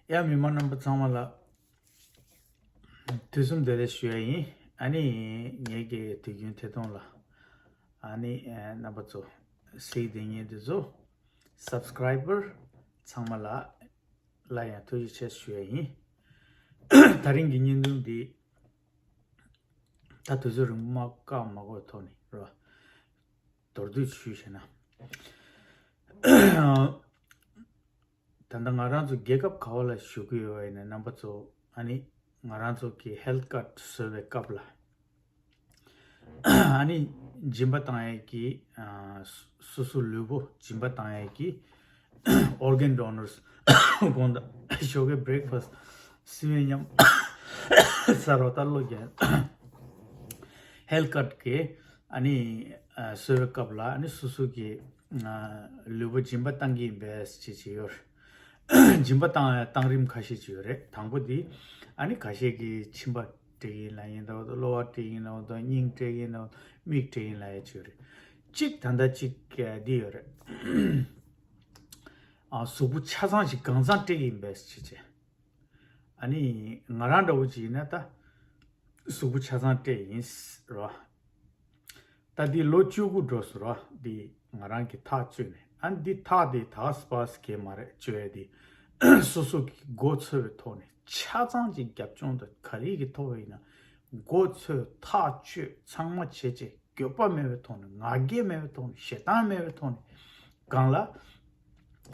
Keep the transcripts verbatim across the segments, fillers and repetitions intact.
ཡ་མི་མང་རྣམ་པ་ཚང་མ་ལ་དུས་གསུམ་བདེ་ལེགས་ཞུ་ཡ་ཡིན། ཨ་ནི་ངེད་ཀྱི་དུས་རྒྱུན་ཐད་གཏོང་ལ་ཨ་ནི་རྣམ་པ་ཚོ་གཟིགས་བསྡད་མཁན་དེ་ཚོ་སབ་སི་ཀ་རའི་བར་ཚང་མ་ལ་སླར་ཡང་ཐུགས་རྗེ་ཆེ་ཞུ་ཡ་ཡིན། དེ་རིང་གི་བརྙན་ཐུང་འདི་ད་དུས་ཚོད་རིང་པོ་མ་བཀག་མ་དགོས་ཐོག་ནས་རོ། མདོར་བསྡུས་ཞུས་བྱས་ན། ད་ལྟ་ང་རང་ཚོ་རྒྱལ་ཁབ་ག་བ་ལ་བཞུགས་ཀྱི་ཡོད་པ་ཡིན་ན་རྣམ་པ་ཚོ་ཨ་ནི་ང་རང་ཚོ་གི་ཧེལ་ཐི་ཀཌ་བཟོ་བའི་སྐབས་ལ་ཨ་ནི་སྦྱིན་པ་བཏང་ཡས་ཀྱི་ཨ་སོ་སོ་ལུས་པོ་སྦྱིན་པ་བཏང་ཡས་ཀྱི་ཨོར་གན་ཌོ་ནར་སི་དགོངས་དག་ཞོགས་ཀའི་བྷི་རེག་ཕ་སི་ཊི་བཟི་བའི་ཉམས་ས་རོ་ལྟར་བློ་རྒྱལ་ཧེལ་ཐི་ཀཌ་གི་ཨ་ནི་ཨ་གསོལ་བའི་སྐབས་ལ་ཨ་ནི་སོ་སོ་གི་ཨ་ལུས་པོ་སྦྱིན་པ་བཏང་གི་ཡིན་པས་ཅེས་བྱས་ཡོད་རེད། སྦྱིན་པ་བཏང་བཏང་རིམ་ཁ་ཤས་ཅིག་ཡོད་རེད། དང་པོ་དེ་ཨ་ནི་ཁ་ཤས་ཀྱིས་མཆིན་པ་སྤྲད་ཀྱི་ཡིན་ལབ་ཡིན་འདྲ་བོ་དང་གློ་བ་སྤྲད་ཀྱི་ཡིན་འདྲ་བོ་དང་སྙིང་སྤྲད་ཀྱི་ཡིན་འདྲ་བོ་མིག་སྤྲད་ཀྱི་ཡིན་ལབ་ཡ་ཅིག་ཡོད་རེད། གཅིག་ད་ལྟ་གཅིག་འདི་ཡོད་རེད། ཨ་གཟུགས་པོ་ཆ་ཚང་ཞིག་གང་ཚང་སྤྲད་ཀྱི་ཡིན་པས་ཅེས་བྱས། ཨ་ནི་ང་རང་འདྲ་བོ་ཅིག་ཡིན་ན་ད་གཟུགས་པོ་ཆ་ཚང་སྤྲད་ཡིན་རོ། ད་འདི་ལོ་བཅུ་དགུ་འགྲོ་སོང་རོ། འདི་ང་རང་གི་ཐག་གཅོད་ནས་ཨ་འདི་ཐག་འདི་ད་སྤ་སི་གས་མ་རེད་གཅོད་ཡ་འདི་སོ་སོ་གི་མགོ་ཚོས་པའི་ཐོག་ནས་ཆ་ཚང་གི་རྒྱབ་ལྗོངས་དང་ག་རེ་གི་ཐོག་ཡིན་ན་མགོ་ཚོས་ཐག་གཅོད་ཚང་མ་བྱས་བྱས་འགྱོད་པ་མེད་པའི་ཐོག་ནས་ང་རྒྱལ་མེད་པའི་ཐོག་ནས་ཞེ་སྡང་མེད་པའི་ཐོག་ནས་གང་ལ་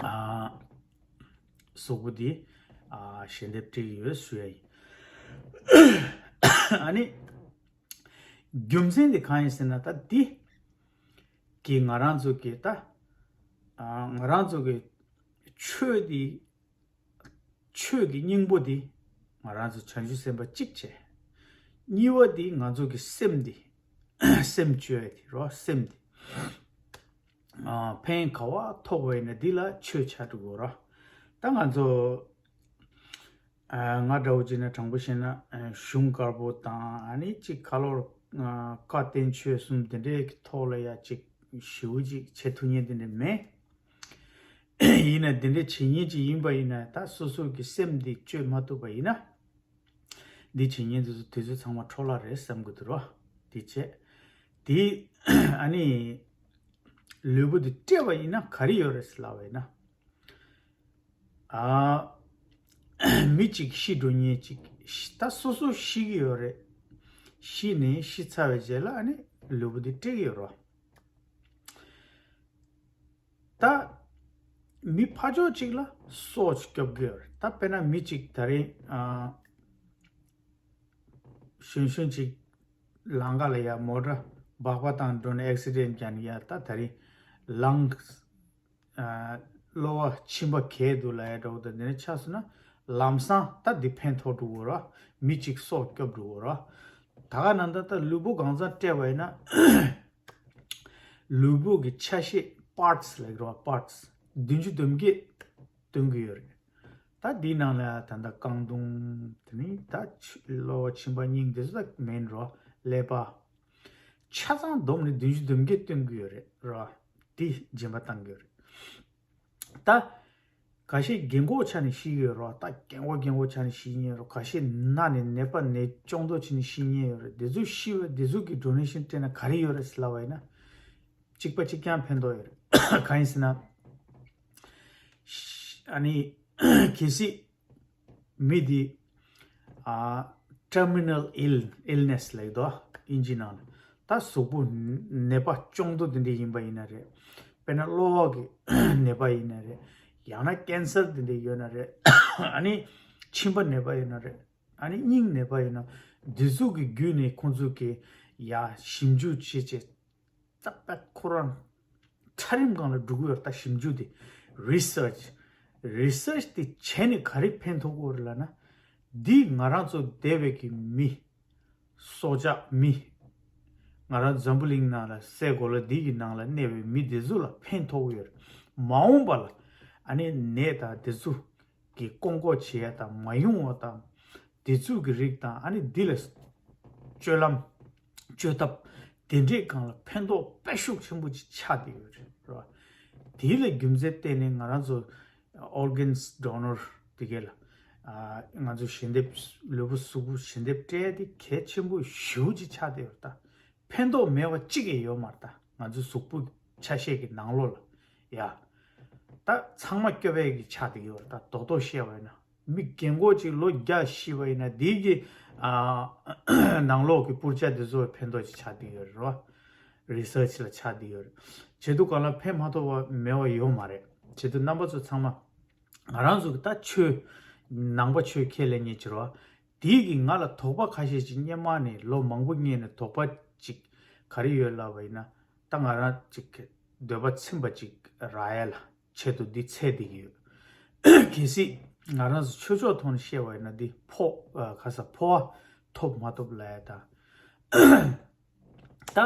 ཨ་གཟུགས་པོ་འདི་ཨ་ཞལ་འདེབས་སྤྲད་ཀྱི་ཡོད་ཞུ་ཡ་ཡིན། ཨ་ནི་རྒྱུ་མཚན་འདི་གང་ཡིན་ཟེར་ན་ད་འདི་གི་ང་རང་ཚོ་གི་ད་ཨ་ང་རང་ཚོ་གི་ཆོས་འདི་ཆོས་ཀྱི་སྙིང་པོ་འདི་ང་རང་ཚོ་བྱང་ཆུབ་སེམས་དཔའ་གཅིག་བྱས། གཉིས་པ་འདི་ང་ཚོ་གི་སེམས་འདི་སེམས་བཅོས་ཡ་འདི་རོ་སེམས་འདི། ཨ་ཕན་ག་བ་ཐོགས་པ་ཡིན་ན་འདི་ལ་ཆོས་ཆགས་འགྲོ་དགོས་ར། ད་ང་ཚོ་ཨ་ང་འདྲ་བོ་བྱས་ན་དྲང་པོ་བཤད་ན་ཨ་གཞུང་དཀར་པོ་དང་ཨ་ནི་གཅིག་ཁ་ལོར་ཨ་བཀའ་བསྟན་ཆོས་གསུམ་དེ་འདྲའི་གི་ཐོག་ལ་ཡ་གཅིག་ཞེ་པོ་ཅིག་བྱེད་ཐུབ་མཁན་དེ་འདྲ་མེད། ཡིན་ན་དེ་འདྲའི་བྱེད་མཁན་ཅིག་ཡིན་པ་ཡིན་ན་ད་སོ་སོ་གི་སེམས་འདི་བཅོས་མ་ཐུབ་པ་ཡིན་ན། འདི་བྱེད་མཁན་དེ་ཚོ་དུས་ཚོད་ཚང་མ་འཕྲོ་བརླག་རེད་བསམ་གི་འདུག་རོ། དེ་བྱས། དེ་ཨ་ནི་ལུས་པོ་འདི་སྤྲད་པ་ཡིན་ན་ག་རེ་ཡོད་རེད་ཟེར་ལབ་པ་ཡིན་ན། ཨ་མི་གཅིག་ཤི་འགྲོ་མཁན་གཅིག་ཤི་ད་སོ་སོ་ཤི་གི་ཡོད་རེད། ཤི་ནས་ཤི་ཚར་བའི་རྗེས་ལ་ཨ་ནི་ལུས་པོ་འདི་སྤྲད་གི་ཡོད་རོ། ད་མི་ཕར་ཕྱོགས་གཅིག་ལ་སྲོག་ཅིག་སྐྱོབ་གི་ཡོད་རེད། ད་དཔེར་ན་མི་གཅིག་ད་རིང་ཨ་གཞོན་གཞོན་ཅིག་ལམ་ཁ་ལ་ཡ་མོ་ཊ་སྦག་སྦག་བཏང་འགྲོ་ནས་ཨེག་སི་ཌེན་ཊི་རྒྱག་ནས་ཡ་ད་ད་རིང་ལངས་ཨ་གློ་བ་མཆིན་པ་གས་འདུག་ལབ་ཡ་འདྲ་བོ་དང་དེ་ནས་ཆགས་སོང་ན་ལམ་སང་ད་འདི་ཕན་ཐོགས་འགྲོ་གི་ར། མི་གཅིག་སྲོག་སྐྱོབ་འགྲོ་གི་ར། ད་ག་ནང་ད་ད་ལུས་པོ་གང་ཚང་སྤྲད་པ་ཡིན་ན། ལུས་པོ་གི་ཆ་ཤས་པར་ཊི་སི་ལབ་ཀྱི་རེད་བ། པར་ཊི་སི་བདུན་ཅུ་དོན་བརྒྱད་སྟོན་གྱི་ཡོད་རེད། ད་འདིའི་ནང་ལ་ད་ལྟ་རྐང་དུང་དེ་ནི་ད་ཆུ་གློ་བ་མཆིན་པ་སྙིང་དེ་ཚོ་ད་མེན་རོ། ཀླད་པ་ཆ་ཚང་བསྡོམས་ནས་བདུན་ཅུ་དོན་བརྒྱད་སྟོན་གྱི་ཡོད་རེད་རོ། འདི་སྦྱིན་པ་བཏང་གི་ཡོད་རེད། ད་ཁ་ཤས་རྒན་གོག་ཆགས་ནས་ཤི་གི་ཡོད་རོ། ད་རྒན་གོག་རྒན་གོག་ཆགས་ནས་ཤི་མཁན་ཡོད་རོ། ཁ་ཤས་ན་ནས་ནད་པ་ནད་བཅོས་འདྲ་བྱས་ནས་ཤི་མཁན་ཡོད་རེད། དེ་ཚོ་ཤི་བའི་དེ་ཚོ་གི་ཌོ་ནེ་ཤན་སྤྲད་ན་ག་རེ་ཡོད་རེད་ཟེར་ལབ་པ་ཡིན་ན། གཅིག་པ་གཅིག་རྐྱང་ཕན་ཐོགས་ཡོད་རེད། གང་ཡིན་ཟེར་ན། ཨ་ནི་གལ་སྲིད་མི་འདི་ཨ་terminal ill illness ལབ་ཀྱི་འདུག་ཨིན་ཇི་ནང་ལ། ད་གཟུགས་པོ་ནད་པ་བཅོས་འདྲ་དེ་འདྲ་ཡིན་པ་ཡིན་ན་རེད། དཔེར་ན་གློ་བ་གི་ནད་པ་ཡིན་ན་རེད། ཡང་ན་ཀེན་སར་དེ་འདྲ་ཡོད་ན་རེད། ཨ་ནི་མཆིན་པ་ནད་པ་ཡོད་ན་རེད། ཨ་ནི་སྙིང་ནད་པ་ཡིན་ན་འདི་ཚོ་གི་བརྒྱུད་ནས་ཁོང་ཚོ་གི་ཡ་ཞིབ་འཇུག་བྱེད་བྱེད་ད་པད་ཁོ་རང་ཁྲ་རིམ་སྒང་ལ་འགྲོ་གི་ཡོད་རེད། ད་ཞིབ་འཇུག་དེ་research research དེ་བྱས་ནས་ག་རེ་ཕན་ཐོགས་ཀྱི་ཡོད་རེད་ལབ་ན། འདི་ང་རང་ཚོ་འདས་པའི་གི་མི་སྲོག་ཆགས་མི་ང་རང་འཛམ་བུ་གླིང་ནང་ལ་སའི་གོ་ལ་འདི་གི་ནང་ལ་གནས་པའི་མི་འདི་ཚོ་ལ་ཕན་ཐོགས་ཀྱི་ཡོད་རེད། མ་འོངས་པ་ལ་ཨ་ནི་ནད་དང་འདི་ཚོ་གི་སྐོང་འགོག་བྱེད་ཡ་དང་མ་ཡོང་བ་དང་། དེ་ཚུལ་གྱི་རིགས་དང་ཨ་ནི་འདི་ལ་སྤྱོད་ལམ་སྤྱོད་ཐབས་དེ་འདྲའི་སྒང་ལ་ཕན་ཐོགས་དཔེ་ཤུགས་ཆེན་པོ་ཅིག་ཆགས་བསྡད་ཡོད་རེད་ར། དེ་ལ་རྒྱུ་མཚན་བརྟེན་ནས་ང་རང་ཚོ་organs donor དེ་གས་ལ་ ང་ཚོ་ཞལ་འདེབས་ལུས་པོ་གཟུགས་པོ་ཞལ་འདེབས་སྤྲད་དེ་གལ་ཆེན་པོ་ཞེ་པོ་ཅིག་ཆགས་བསྡད་ཡོད་རེད་ད། ཕན་ཐོགས་མེད་པ་གཅིག་ཀྱང་ཡོད་མ་རེད་ད། ང་ཚོ་གཟུགས་པོ་ཆ་ཤས་ཀྱི་ནང་ལོགས་ལ་ཡ། ད་ཚང་མ་སྐྱོ་བས་ཀྱི་ཆགས་བསྡད་ཡོད་རེད་ད། རྡོག་རྡོག་བཤད་པ་ཡིན་ན། མི་རྒན་གོག་ཅིག་ལོ་བརྒྱ་ཤི་བ་ཡིན་ན་དེའི་གི་ཨ་ནང་ལོགས་ཀྱི་པུར་ཆ་དེ་ཚོ་ཕན་ཐོགས་ཅིག་ཆགས་བསྡད་ཡོད་རེད་བ། རི་སར་ཆི་ལ་ཆགས་བསྡད་ཡོད་རེད། བྱེད་དུས་གང་ལ་ཕན་མ་ཐོགས་པ་མེད་པ་ཡོད་མ་རེད། བྱེད་དུས་རྣམ་པ་ཚོ་ཚང་མ་ང་རང་ཚོ་གི་ད་ཆོས་ནང་པ་ཆོས་ཁས་ལེན་མཁན་ཅིག་རེད་བ། དེའི་གི་ང་ལ་དོགས་པ་ཁ་ཤས་ཅིག་སྔོན་མ་ནས་ལོ་མང་པོ་སྔོན་ནས་དོགས་པ་ཅིག་ག་རེ་ཡོད་ལབ་པ་ཡིན་ན། ད་ང་རང་ཅིག་འདོད་པ་ཚིམ་པ་ཅིག་རག་ཡ་ལ་ཆེད་དུ་འདི་འཚོལ་བསྡད་ཀྱི་ཡོད། གལ་སྲིད་ང་རང་ཚོ་ཆོས་ཕྱོགས་ཐོག་ནས་བཤད་པ་ཡིན་ན་འདི་ཕོ་ཨ་ག་ས་ཕོ་བ་ཐོབ་མ་ཐོབ་ལབ་ཡ་ད། ད་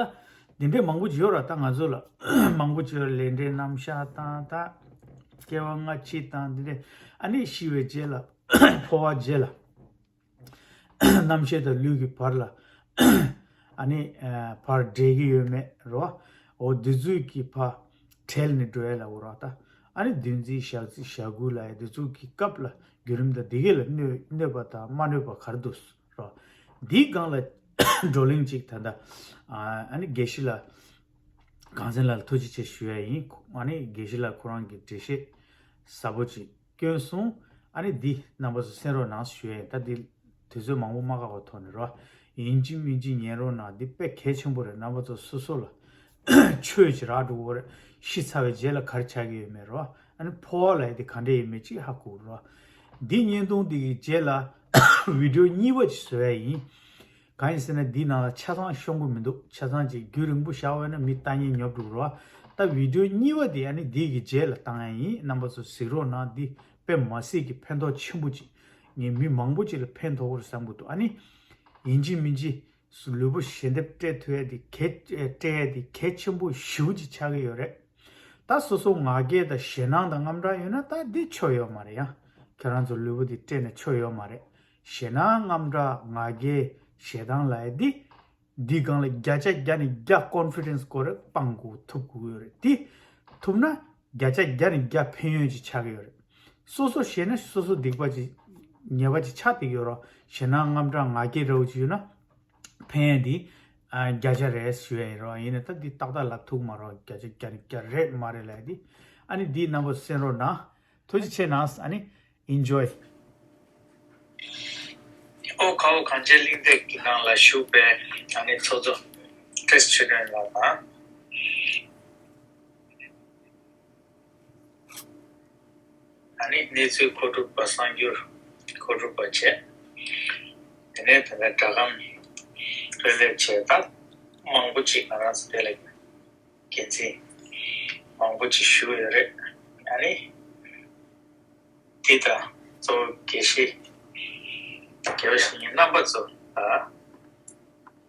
འདི་འདྲའི་མང་པོ་ཅིག་ཡོད་ར། ད་ང་ཚོ་ལ་མང་པོ་ཅིག་ཡོད། ལས་འབྲས་རྣམ་གཞག་དང་། ད་སྐྱེ་བ་སྔ་ཕྱི་དང་འདི་འདྲའི། ཨ་ནི་ཤི་བའི་རྗེས་ལ་འཕོ་བ་རྗེས་ལ། རྣམ་ཤེས་དང་ལུས་ཀྱི་བར་ལ་ཨ་ནི་ཨ་བར་འབྲལ་གྱི་ཡོད་མེད་རོ། འོ་འདི་ཚོའི་གི་ཕར་བྲལ་ནས་འགྲོ་ཡ་ལ་འོ་རོ། ད་ཨ་ནི་བདུན་ཚིགས་ཞག་ཚིགས་ཞག་དགུ་ལ་ཡ་འདི་ཚོའི་གི་སྐབས་ལ་བརྒྱུད་རིམ་དང་འདི་གས་ལ་གནོད་གནོད་པ་དང་མ་གནོད་པ་ག་རེ་འདུག་རོ། འདིའི་སྒང་ལ་བགྲོ་གླེང་ཅིག་ད་ལྟ་ཨ་ནི་དགེ་བཤེས་ལགས་གངས་བཙན་ལགས་ལ་ཐུགས་རྗེ་ཆེ་ཞུ་ཡ་ཡིན། ཨ་ནི་དགེ་བཤེས་ལགས་ཁོ་རང་གི་འགྲེལ་བཤད་ཟབ་པོ་ཅིག་བསྐྱོན་སོང་། ཨ་ནི་འདི་རྣམ་པ་ཚོ་གསན་རོགས་གནང་ཞུ་ཡ་ཡིན། ད་འདི་དུས་ཚོད་མང་པོ་མ་བཀག་པའི་ཐོག་ནས་རོ། ཡིན་གཅིག་མིན་གཅིག་ཉན་རོགས་གནང་། འདི་དཔེ་གལ་ཆེན་པོ་རེད། རྣམ་པ་ཚོ་སོ་སོ་ལ་ཆོས་ཅིག་རག་འགྲོ་གི་རེད། ཤི་ཚར་བའི་རྗེས་ལ་ག་རེ་ཆགས་ཀྱི་ཡོད་མེད་རོ། ཨ་ནི་འཕོ་བ་ལབ་ཡ་དེ་ག་འདྲ་ཡིན་མེད་ཅིག་ཧ་གོ་རོ། འདི་བརྙན་ཐུང་འདི་གི་རྗེས་ལ་བི་ཌིའོ་གཉིས་པ་ཅིག་བཟོ་ཡ་ཡིན། གང་ཡིན་ཟེར་ན་འདི་ནང་ལ་ཆ་ཚང་ཤོང་གི་མི་འདུག་ཆ་ཚང་ཅིག་རྒྱུན་རིང་པོ་བཞག་པ་ཡིན་ན་མི་ལྟ་མཁན་ཉོབ་འགྲོ་གི་རེད་བ། ད་བི་ཌིའོ་གཉིས་པ་འདི་ཨ་ནི་འདི་གི་རྗེས་ལ་བཏང་ཡ་ཡིན། རྣམ་པ་ཚོ་གཟིགས་རོགས་གནང་། འདི་དཔེ་མ་སྲིད་ཀྱི་ཕན་ཐོགས་ཆེན་པོ་ཅིག་ངས་མི་མང་པོ་ཅིག་ལ་ཕན་ཐོགས་ཀྱི་རེད་བསམ་གྱི་འདུག་ཨ་ནི་ཡིན་གཅིག་མིན་གཅིག་ལུས་པོ་ཞལ་འདེབས་སྤྲད་ཐུབ་ཡ་འདི་གལ་སྤྲད་ཡ་འདི་གལ་ཆེན་པོ་ཞེ་པོ་ཅིག་ཆགས་ཀྱི་ཡོད་རེད། ད་སོ་སོ་ང་རྒྱལ་དང་ཞེད་སྣང་དང་དངངས་སྐྲག་ཡོད་ན་ད་འདི་ཆོ་ཡོད་མ་རེད་ཡ། ཁྱེད་རང་ཚོ་ལུས་པོ་འདི་སྤྲད་ན་ཆོ་ཡོད་མ་རེད། ཞེད་སྣང་དངངས་སྐྲག་ང་རྒྱལ་ཞེ་སྡང་ལབ་ཡ་འདི། འདི་སྒང་ལ་བརྒྱ་ཆ་བརྒྱ་ནས་བརྒྱ་ཀོན་ཕི་ཌེན་སི་སྐོར་རེ་སྤང་དགོས་ཐུབ་དགོས་ཡོད་རེད། འདི་ཐུབ་ན་བརྒྱ་ཆ་བརྒྱ་ནས་བརྒྱ་ཕན་ཡོན་ཅིག་ཆགས་ཀྱི་ཡོད་རེད། སོ་སོ་ཞེད་ན་སོ་སོ་སྡིག་པ་ཅིག་ཉེས་པ་ཅིག་ཆགས་བསྡད་ཀྱི་ཡོད་རེད། ཞེད་སྣང་དངངས་སྐྲག་ང་རྒྱལ་འདྲ་བོ་ཅིག་ཡོད་ན། ཕན་ཡོན་འདི་ཨ་བརྒྱ་ཆ་རེད་ཞུ་ཡ་ཡིན་རོ། ཡིན་ནའི་ད་འདི་ཏག་ཏག་ལབ་ཐུབ་མ་རོ། བརྒྱ་ཆ་བརྒྱ་ནས་བརྒྱ་རེད་མ་རེད་ལབ་ཡ་འདི། ཨ་ནི་འདི་རྣམ་པ་གསན་རོགས་གནང་། ཐུགས་རྗེ་ཆེ་གནང་། ཨ་ནི་ཨེན་ཇོའི། ཨོ་ཁའོ་གངས་ཅན་གླིང་སྟེགས་ཀྱི་ནང་ལ་བཞུགས་པའི་ཨ་ནི་ཚོགས་གཙོ་བཀྲ་ཤིས་ཆོས་སྒྲོན་ལགས་དང་། ཨ་ནི་གནས་ཚུལ་མཁོ་སྒྲུབ་པ་གསར་འགྱུར་མཁོ་སྒྲུབ་པ་བཅས། དེ་ནས་དེ་འདྲ་སྒྲ་སྒམ་སྤེལ་ལས་བྱས་ད་མང་པོ་ཅིག་ང་རང་ཚོ་དེ་ལ་འགན་འཛིན་མང་པོ་ཅིག་ཞུགས་ཡོད་རེད། ཨ་ནི་འདི་ད་གཙོ་བོ་དགེ་བཤེས་དགེ་བ་བཤེས་གཉེན་རྣམ་པ་ཚོ་ལ་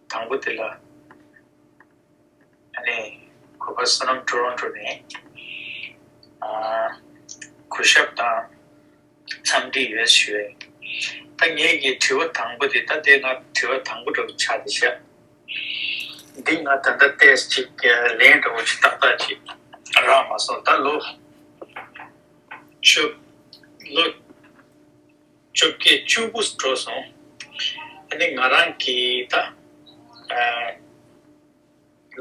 དང་པོ་དེ་ལ། ཨ་ནི་གུས་པ་བསོད་ནམས་ཊོ་རོན་ཊོ་ནས་ཨ་གུས་ཞབས་དང་འཚམས་འདྲི་ཡོད་ཞུ་ཡས། ད་ངེད་ཀྱི་དྲི་བ་དང་པོ་དེ་ད་དེ་ང་དྲི་བ་དང་པོ་འདྲ་བོ་ཆགས་བསྡད་ཤག་འདི་ང་ད་ལྟ་ཏོག་ཙམ་ཅིག་ལན་འདྲ་བོ་ཅིག་ཏག་ཏག་ཅིག་རག་མ་སོང་། ད་ལོ་བཅུ་ལོ་བཅོ་བརྒྱད་བཅུ་དགུ་འགྲོ་སོང་། ཨ་ནི་ང་རང་གིས་ད་ཨ་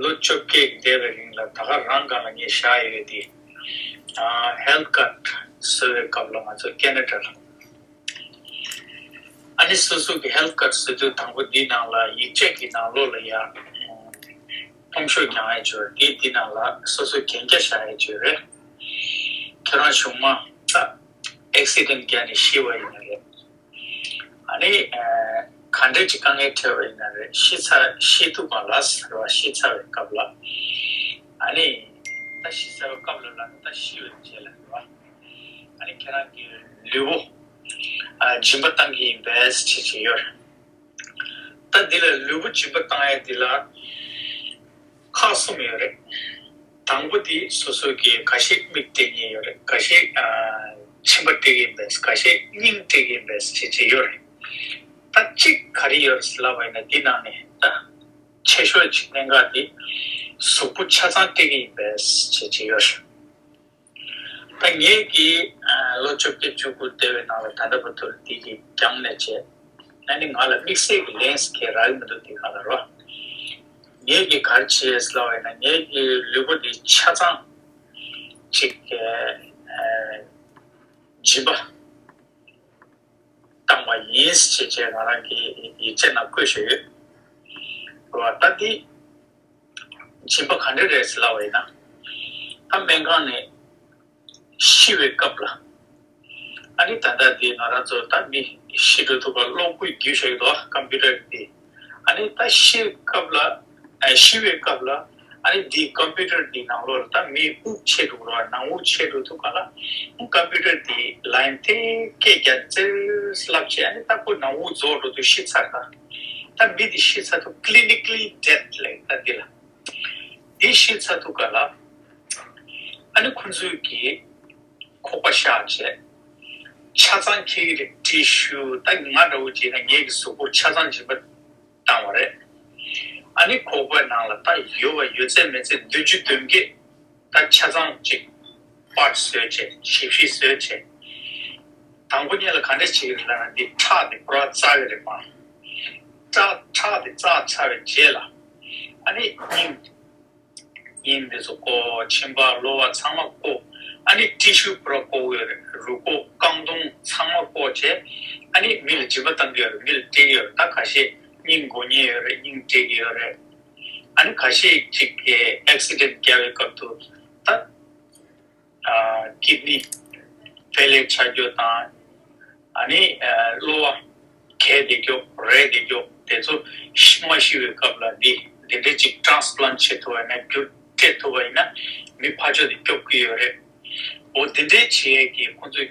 ལོ་བཅོ་བརྒྱད་འདས་པའི་རིང་ལ་ད་ག་རང་སྒང་ལ་ངས་བཞག་ཡོད་དེ། ཨ་ཧེལ་ཐི་ཁཌ་བཟོ་བའི་སྐབས་ལ་ང་ཚོ་ཁེ་ན་ཌ་ལ། ཨ་ནི་སོ་སོ་གི་ཧེལ་ཐི་ཁཌ་བཟོ་དུས་དང་པོ་འདི་ནང་ལ་ཡིག་ཆ་གི་ནང་ལོགས་ལ་ཡ་ཨ་ཕོམ་ཤོག་རྒྱག་ཡ་ཅིག་ཡོད་རེད། དེ་འདི་ནང་ལ་སོ་སོ་གན་རྒྱ་བཞག་ཡ་ཅིག་ཡོད་རེད། ཁྱེད་རང་གཞུག་མ་ད་ཨེག་སི་ཌེན་ཊི་བརྒྱབ་ནས་ཤི་བ་ཡིན་ན་རེད། ཨ་ནི་ཨ་ག་འདྲ་ཅིག་དཀའ་ངལ་འཕྲད་པ་ཡིན་ན་རེད། ཤི་ཚར་ཤི་དུས་སྒང་ལ་ཟེར་བ། ཤི་ཚར་བའི་སྐབས་ལ། ཨ་ནི་ད་ཤི་ཚར་བའི་སྐབས་ལ་ལབ་ན་ད་ཤི་བའི་རྗེས་ལ་རེད་བ། ཨ་ནི་ཁྱེད་རང་གི་ལུས་པོ་ཨ་སྦྱིན་པ་བཏང་གི་ཡིན་པས་བྱས་བྱས་ཡོད་རེད། ད་འདི་ལ་ལུས་པོ་སྦྱིན་པ་བཏང་ཡས་འདི་ལ་ཁག་གསུམ་ཡོད་རེད། དང་པོ་འདི་སོ་སོ་གིས་ཁ་ཤས་མིག་སྤྲད་མཁན་ཡོད་རེད། ཁ་ཤས་ཨ་མཆིན་པ་སྤྲད་ཀྱི་ཡིན་པས། ཁ་ཤས་སྙིང་སྤྲད་ཀྱི་ཡིན་པས་བྱས་བྱས་ཡོད་རེད། ད་གཅིག་ག་རེ་ཡོད་རེད་ལབ་པ་ཡིན་ན་འདི་ནང་ནས་ད་ཆེ་ཤོས་ཅིག་གནད་འགག་འདི་གཟུགས་པོ་ཆ་ཚང་སྤྲད་ཀྱི་ཡིན་པས་བྱས་བྱས་ཡོད་རེད། ད་ངེད་ཀྱིས་ ལོ་བཅོ་བརྒྱད་བཅུ་དགུ་འདས་པའི་ནང་ལ་ད་ལྟ་བར་དུ་འདི་གི་རྒྱང་ནས་བྱས། ཨ་ནི་ང་ལ་དམིགས་བསལ་གྱི་ལན་ཞིག་རག་གི་མི་འདུག་འདི་ག་ལ་རོ། ངས་ཀྱི་ག་རེ་བྱས་ལབ་པ་ཡིན་ན། ངས་ཀྱི་ལུས་པོ་འདི་ཆ་ཚང་ཅིག་ཨ་སྦྱིན་པ་བཏང་བ་ཡིན་ཞེས་བྱས་ང་རང་གི་ཡིག་ཆ་ནང་བཀོད་བཞག་ཡོད། རོ། ད་འདི་སྦྱིན་པ་ག་འདྲ་རེད་ལབ་པ་ཡིན་ན། ད་སྨན་ཁང་ནས་ཤི་བའི་སྐབས་ལ། ཨ་ནི་ད་ལྟ་འདི་ང་རང་ཚོ་ད་མི་ཤི་འགྲོ་ཐུབ་པ་གློག་སྐུད་བརྒྱུད་བཞག་གི་འདུག་ཀམ་པུ་ཊར་འདི། ཨ་ནི་ད་ཤི་སྐབས་ལ། ཨ་ཤི་བའི་སྐབས་ལ། ཨ་ནི་འདི་ཀམ་པུ་ཊར་འདི་ནང་ལོགས་ལ་ད་མི་དབུགས་ཆད་འགྲོ་གི་རེད་བ། ནང་དབུགས་ཆད་འགྲོ་དུས་སྒང་ལ་ཀམ་པུ་ཊར་འདི་ལའིན་དེ་སྐད་རྒྱག་ཙེར་ལབ་བྱས། ཨ་ནི་ད་ཁོ་ནང་དབུགས་རྫོགས་འགྲོ་དུས་ཤི་ཚར་ག་ད་མི་འདི་ཤི་ཚར་དུས་clinically dead ལབ་ད་འདི་ལ། འདི་ཤི་ཚར་དུས་སྒང་ལ། ཨ་ནི་ཁོ་ཚོས་ཀྱིས་ཁོག་པ་གཤགས་བྱས། ཆ་ཚང་འཁྱེར་གྱི་རེད། ཊི་ཤུ། ད་ང་འདྲ་བོ་བྱས་ན་ངེད་ཀྱི་གཟུགས་པོ་ཆ་ཚང་སྦྱིན་པ་བཏང་བ་རེད། ཨ་ནི་ཁོག་པའི་ནང་ལ་ད་ཡོད་པ་ཡོད་ཚད་མེད་ཚད་བདུན་ཅུ་དོན་བརྒྱད་ད་ཆ་ཚང་ཅིག་པར་བཟོས་བྱས། ཞིབ་ཞིབ་བཟོས་བྱས། དང་པོ་ཉིད་ལ་ག་འདྲ་བྱེད་ཀྱི་རེད་ལབ་ན། འདི་ཁྲག་འདི་པུ་ར་བཙག་གི་རེད་པ། ཁྲག་ཁྲག་འདི་བཙག་ཚར་བའི་རྗེས་ལ། ཨ་ནི་སྙིང་། སྙིང་འདི་ཚོ་བཀོག་མཆིན་པ་གློ་བ་ཚང་མ་བཀོག་ཨ་ནི་ཊི་ཤུ་པུ་ར་བཀོག་ཡོད་རེད། རུས་ཁོག་རྐང་དུང་ཚང་མ་བཀོག་བྱས། ཨ་ནི་མི་ལ་སྦྱིན་པ་བཏང་གི་ཡོད་རེད། མི་ལ་སྤྲད་ཀྱི་ཡོད་རེད། ད་ཁ་ཤས་སྙིང་གོ་ཉེན་ཡོད་རེད། སྙིང་སྤྲད་ཀྱི་ཡོད་རེད། ཨ་ནི་ཁ་ཤས་ཅིག་གིས་ཨེག་སི་ཌེན་ཊི་བརྒྱབ་པའི་སྐབས་དུ་ད། ཀིཌ་ནི་ཕེ་ལེ་ཆགས་རྒྱུ་དང་། ཨ་ནི་གློ་བ་གས་བསྡད་རྒྱུ། རལ་བསྡད་རྒྱུ་དེ་ཚོ་ཤི་མ་ཤི་བའི་སྐབས་ལ་འདི་འདི་འདྲའི་ཅིག་ཊེན་སི་པི་ལན་ཊི་བྱེད་ཐུབ་པ་ཡིན་ན། འགྱུར་སྤྲད་ཐུབ་པ་ཡིན་ན་མི་ཕར་ཕྱོགས་དེ་སྐྱོབ་ཀྱི་ཡོད་རེད། འོ་འདི་འདྲའི་བྱེད་ཡས་ཀྱི་ཁོང་ཚོས་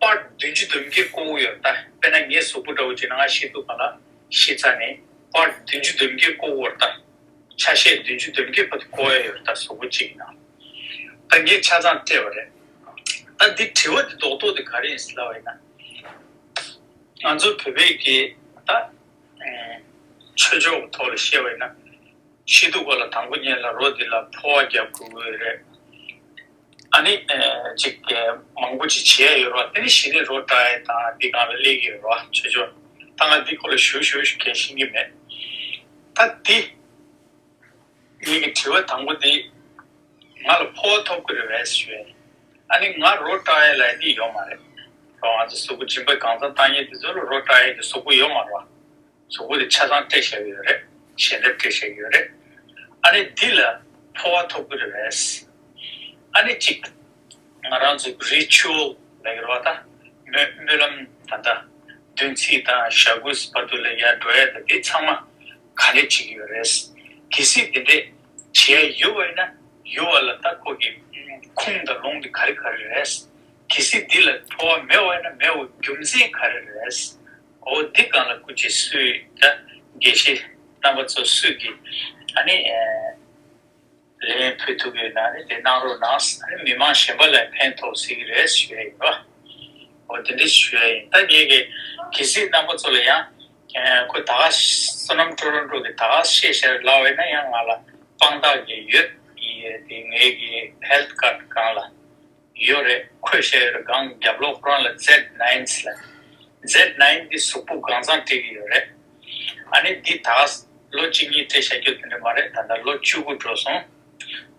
པར་བདུན་ཅུ་དོན་བརྒྱད་བཀོག་གི་ཡོད་རེད། ད་དཔེར་ན་ངའི་གཟུགས་པོ་འདྲ་བོ་བྱས་ན། ང་ཤི་དུས་སྒང་ལ་ཤི་ཚར་ནས་པར་བདུན་ཅུ་དོན་བརྒྱད་བཀོག་གི་ཡོད་རེད། ད་ཆ་ཤས་བདུན་ཅུ་དོན་བརྒྱད་བར་དུ་བཀོག་ཡ་ཡོད་རེད། ད་གཟུགས་པོ་གཅིག་ཡིན་ན། ད་ངས་ཆ་ཚང་སྤྲད་པ་རེད། ད་འདི་དྲི་བ་འདི་རྡོག་རྡོག་འདི་ག་རེ་ཡིན་ཟེར་ལབ་པ་ཡིན་ན། ང་ཚོ་བོད་པའི་གི་ད་ཆོས་ཕྱོགས་ཀྱི་ཐོག་ལ་བཤད་པ་ཡིན་ན། ཤི་དུས་སྒང་ལ་དང་པོ་ཉིད་ལ་རོ་འདི་ལ་ཕོར་པ་བརྒྱབ་དགོས་ཀྱི་ཡོད་རེད། ཨ་ནི་ཅིག་མང་པོ་ཅིག་བྱེད་ཡ་ཡོད་རེད་བ། དེ་ནས་གཞི་ནས་རོ་བཀྲ་ཡ་དང་འདི་སྒང་ལ་སླེབས་ཀྱི་ཡོད་རེད་བ། ཆོས་ཕྱོགས། ད་ང་འདི་སྐོར་ལ་ཞུ་ཞུ་ཞུ་མཁན་ཤེས་ཀྱི་མེད། ད་འདི། ངེད་ཀྱི་དྲི་བ་དང་པོ་འདི། ང་ལ་ཕོར་པ་ཐོབ་ཀྱི་རེད་པས་ཞུས། ཨ་ནི་ང་རོ་བཀྲ་ཡས་ལབ་ཡས་འདི་ཡོད་མ་རེད། རོ། ང་ཚོ་གཟུགས་པོ་སྦྱིན་པ་གང་ཚང་བཏང་མཁན་དེ་ཚོ་ལ་རོ་བཀྲ་ཡས་ཀྱི་གཟུགས་པོ་ཡོད་མ་རེད་བ། གཟུགས་པོ་དེ་ཆ་ཚང་སྤྲད་བཞག་གི་ཡོད་རེད། ཞལ་འདེབས་སྤྲད་བཞག་གི་ཡོད་རེད། ཨ་ནི་འདི་ལ་ཕོར་པ་ཐོབ་ཀྱི་རེད་པས། ཨ་ནི་གཅིག་ང་རང་ཚོ་རི་ཅུ་ཨལ་ལབ་ཀྱི་རེད་བ། ད་སྨོན་སྨོན་ལམ་ད་ལྟ་བདུན་ཚིགས་དང་ཞག་དགུ་བར་དུ་ལ་ཡར་འགྲོ་ཡ་དང་འདི་ཚང་མ་ག་འདྲས་བྱེད་ཀྱི་ཡོད་རེད། གལ་སྲིད་འདི་འདྲས་བྱེད་ཡ་ཡོད་པ་ཡིན་ན། ཡོད་པ་ལ་ད་ཁོ་གི་ཁུངས་དང་ལུང་འདི་ག་རེ་ག་རེ་རེད། གལ་སྲིད་འདི་ལ་ཕོར་པ་མེད་པ་ཡིན་ན་མེད་པའི་རྒྱུ་མཚན་ག་རེ་རེད། འོ་འདི་སྒང་ལ་སྐུ་མཁྱེན་སུས་ད་དགེ་བཤེས་རྣམ་པ་ཚོ་སུས་ཀྱིས་ཨ་ནི། ལན་ཕུལ་ཐུབ་ཡོད་ན་ནི་དེ་གནང་རོགས་གནང་། ཨ་ནི་མི་མང་གཞན་པ་ལ་ཕན་ཐོགས་སྲིད་ཀྱི་རེད་ཞུ་ཡ་ཡིན་པ། འོ་དེ་འདྲ་ཞུ་ཡ་ཡིན། ད་ངེད་ཀྱི་གལ་སྲིད་རྣམ་པ་ཚོ་ལ་ཡང་ཁོ་ད་ག་བསོད་ནམས་ཀྲོ་རོན་ཀྲོ་གི་ད་ག་བཤད་ཤར་ལབ་པ་ཡིན་ན་ཡང་ང་ལ་དཔང་རྟགས་ཀྱི་ཡོད་ཀྱི་དེ་ངེད་ཀྱི་ཧེལ་ཐི་ཀཌ་སྒང་ལ། ཡོད་རེད། འཁོད་བཞག་ཡོད་རེད། སྒང་རྒྱབ་ལོགས་ཁོ་རང་ལ་ཛེཌ་ནའིན་ལབ། ཛེཌ་ནའིན་འདི་གཟུགས་པོ་གང་ཚང་སྤྲད་ཀྱི་ཡོད་རེད། ཨ་ནི་འདི་ད་ལོ་གཅིག་གཉིས་སྤྲད་བཞག་རྒྱུ་དེ་འདྲ་མ་རེད། ད་ལྟ་ལོ་བཅུ་དགུ་འགྲོ་སོང་།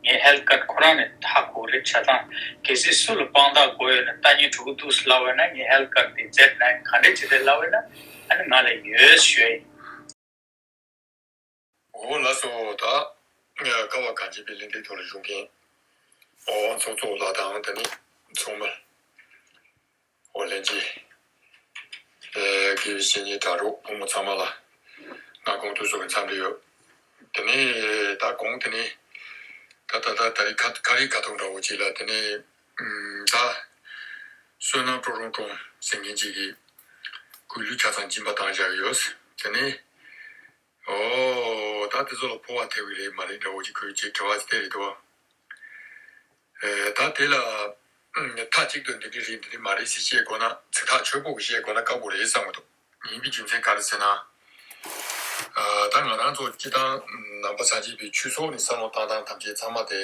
ངས་ཧེལ་ཐི་ཀཌ་ཁོ་རང་ནས་ཧ་གོ་རེད། ཆ་ཚང་གལ་སྲིད་སུ་ལ་དཔང་རྟགས་དགོས་ཡོད་ན་ལྟ་ཉན་གྲུ་གུ་འདུག་ལབ་ཡོད་ན། ངས་ཧེལ་ཐི་ཀཌ་འདི་ཛེཌ་ནའིན་ག་འདྲས་བྱེད་དེ་ལབ་ཡོད་ན་ཨ་ནི་ང་ལ་ཡོད་ཞུ་ཡ་ཡིན། འོ་ལགས་སོ། ད་ཀ་བ་གངས་ཅན་པའི་གླེང་སྟེགས་ཐོག་ལ་བཞུགས་མཁན་ཨོ་ཚོགས་གཙོ་ལགས་དང་། དེ་ནས་ཚོགས་མི་ཨོ་ལྷན་རྒྱས། ཨེ་དགེ་བའི་བཤེས་གཉེན་དྲ་གྲོགས་ཕོ་མོ་ཚང་མ་ལ་ང་དགོངས་དོན་སོགས་ཀྱི་འཚམས་འདྲི་ཡོད། དེ་ནས་ད་གོང་དེ་ནས་ད་ད་ད་ད་རེས་ཁ་ཁ་རི་ཁ་ཐུག་འདྲ་བོ་ཅིག་ལ། དེ་ནས་ད་བསོད་ནམས་ཀྲོ་རོན་ཀྲོ་ཟེར་མཁན་ཅིག་གིས་གུས་ལུས་ཆ་ཚང་སྦྱིན་པ་བཏང་བཞག་ཡོད། དེ་ནས། ཨོ། ད་དེ་ཚོ་ལ་ཕོར་པ་ཐེབས་ཀྱི་རེད་མ་རེད་འདྲ་བོ་ཅིག་ཁོས་ཅིག་དྲི་བ་ཅིག་བལྟས་རེད་དོ། ཨེ། ད་དེ་ལ་མཐའ་གཅིག་ཏུ་འདི་འདྲ་རེད་འདི་འདྲ་མ་རེད་ཟེར་བཤད་དགོས་ན། ཚིག་ཐག་ཆོད་པོ་གི་བཤད་དགོས་ན་དཀའ་པོ་རེད་བསམ་གྱི་འདུག་ཡིན་པའི་རྒྱུ་མཚན་ག་རེ་ཟེར་ན། ཨ། ད་ང་རང་ཚོ་སྤྱིར་བཏང་ནང་པ་སངས་རྒྱས་པའི་ཆོས་ཚོགས་ནས་བསམ་བློ་བཏང་སྟངས་ཐམས་ཅད་ཚང་མ་དེ།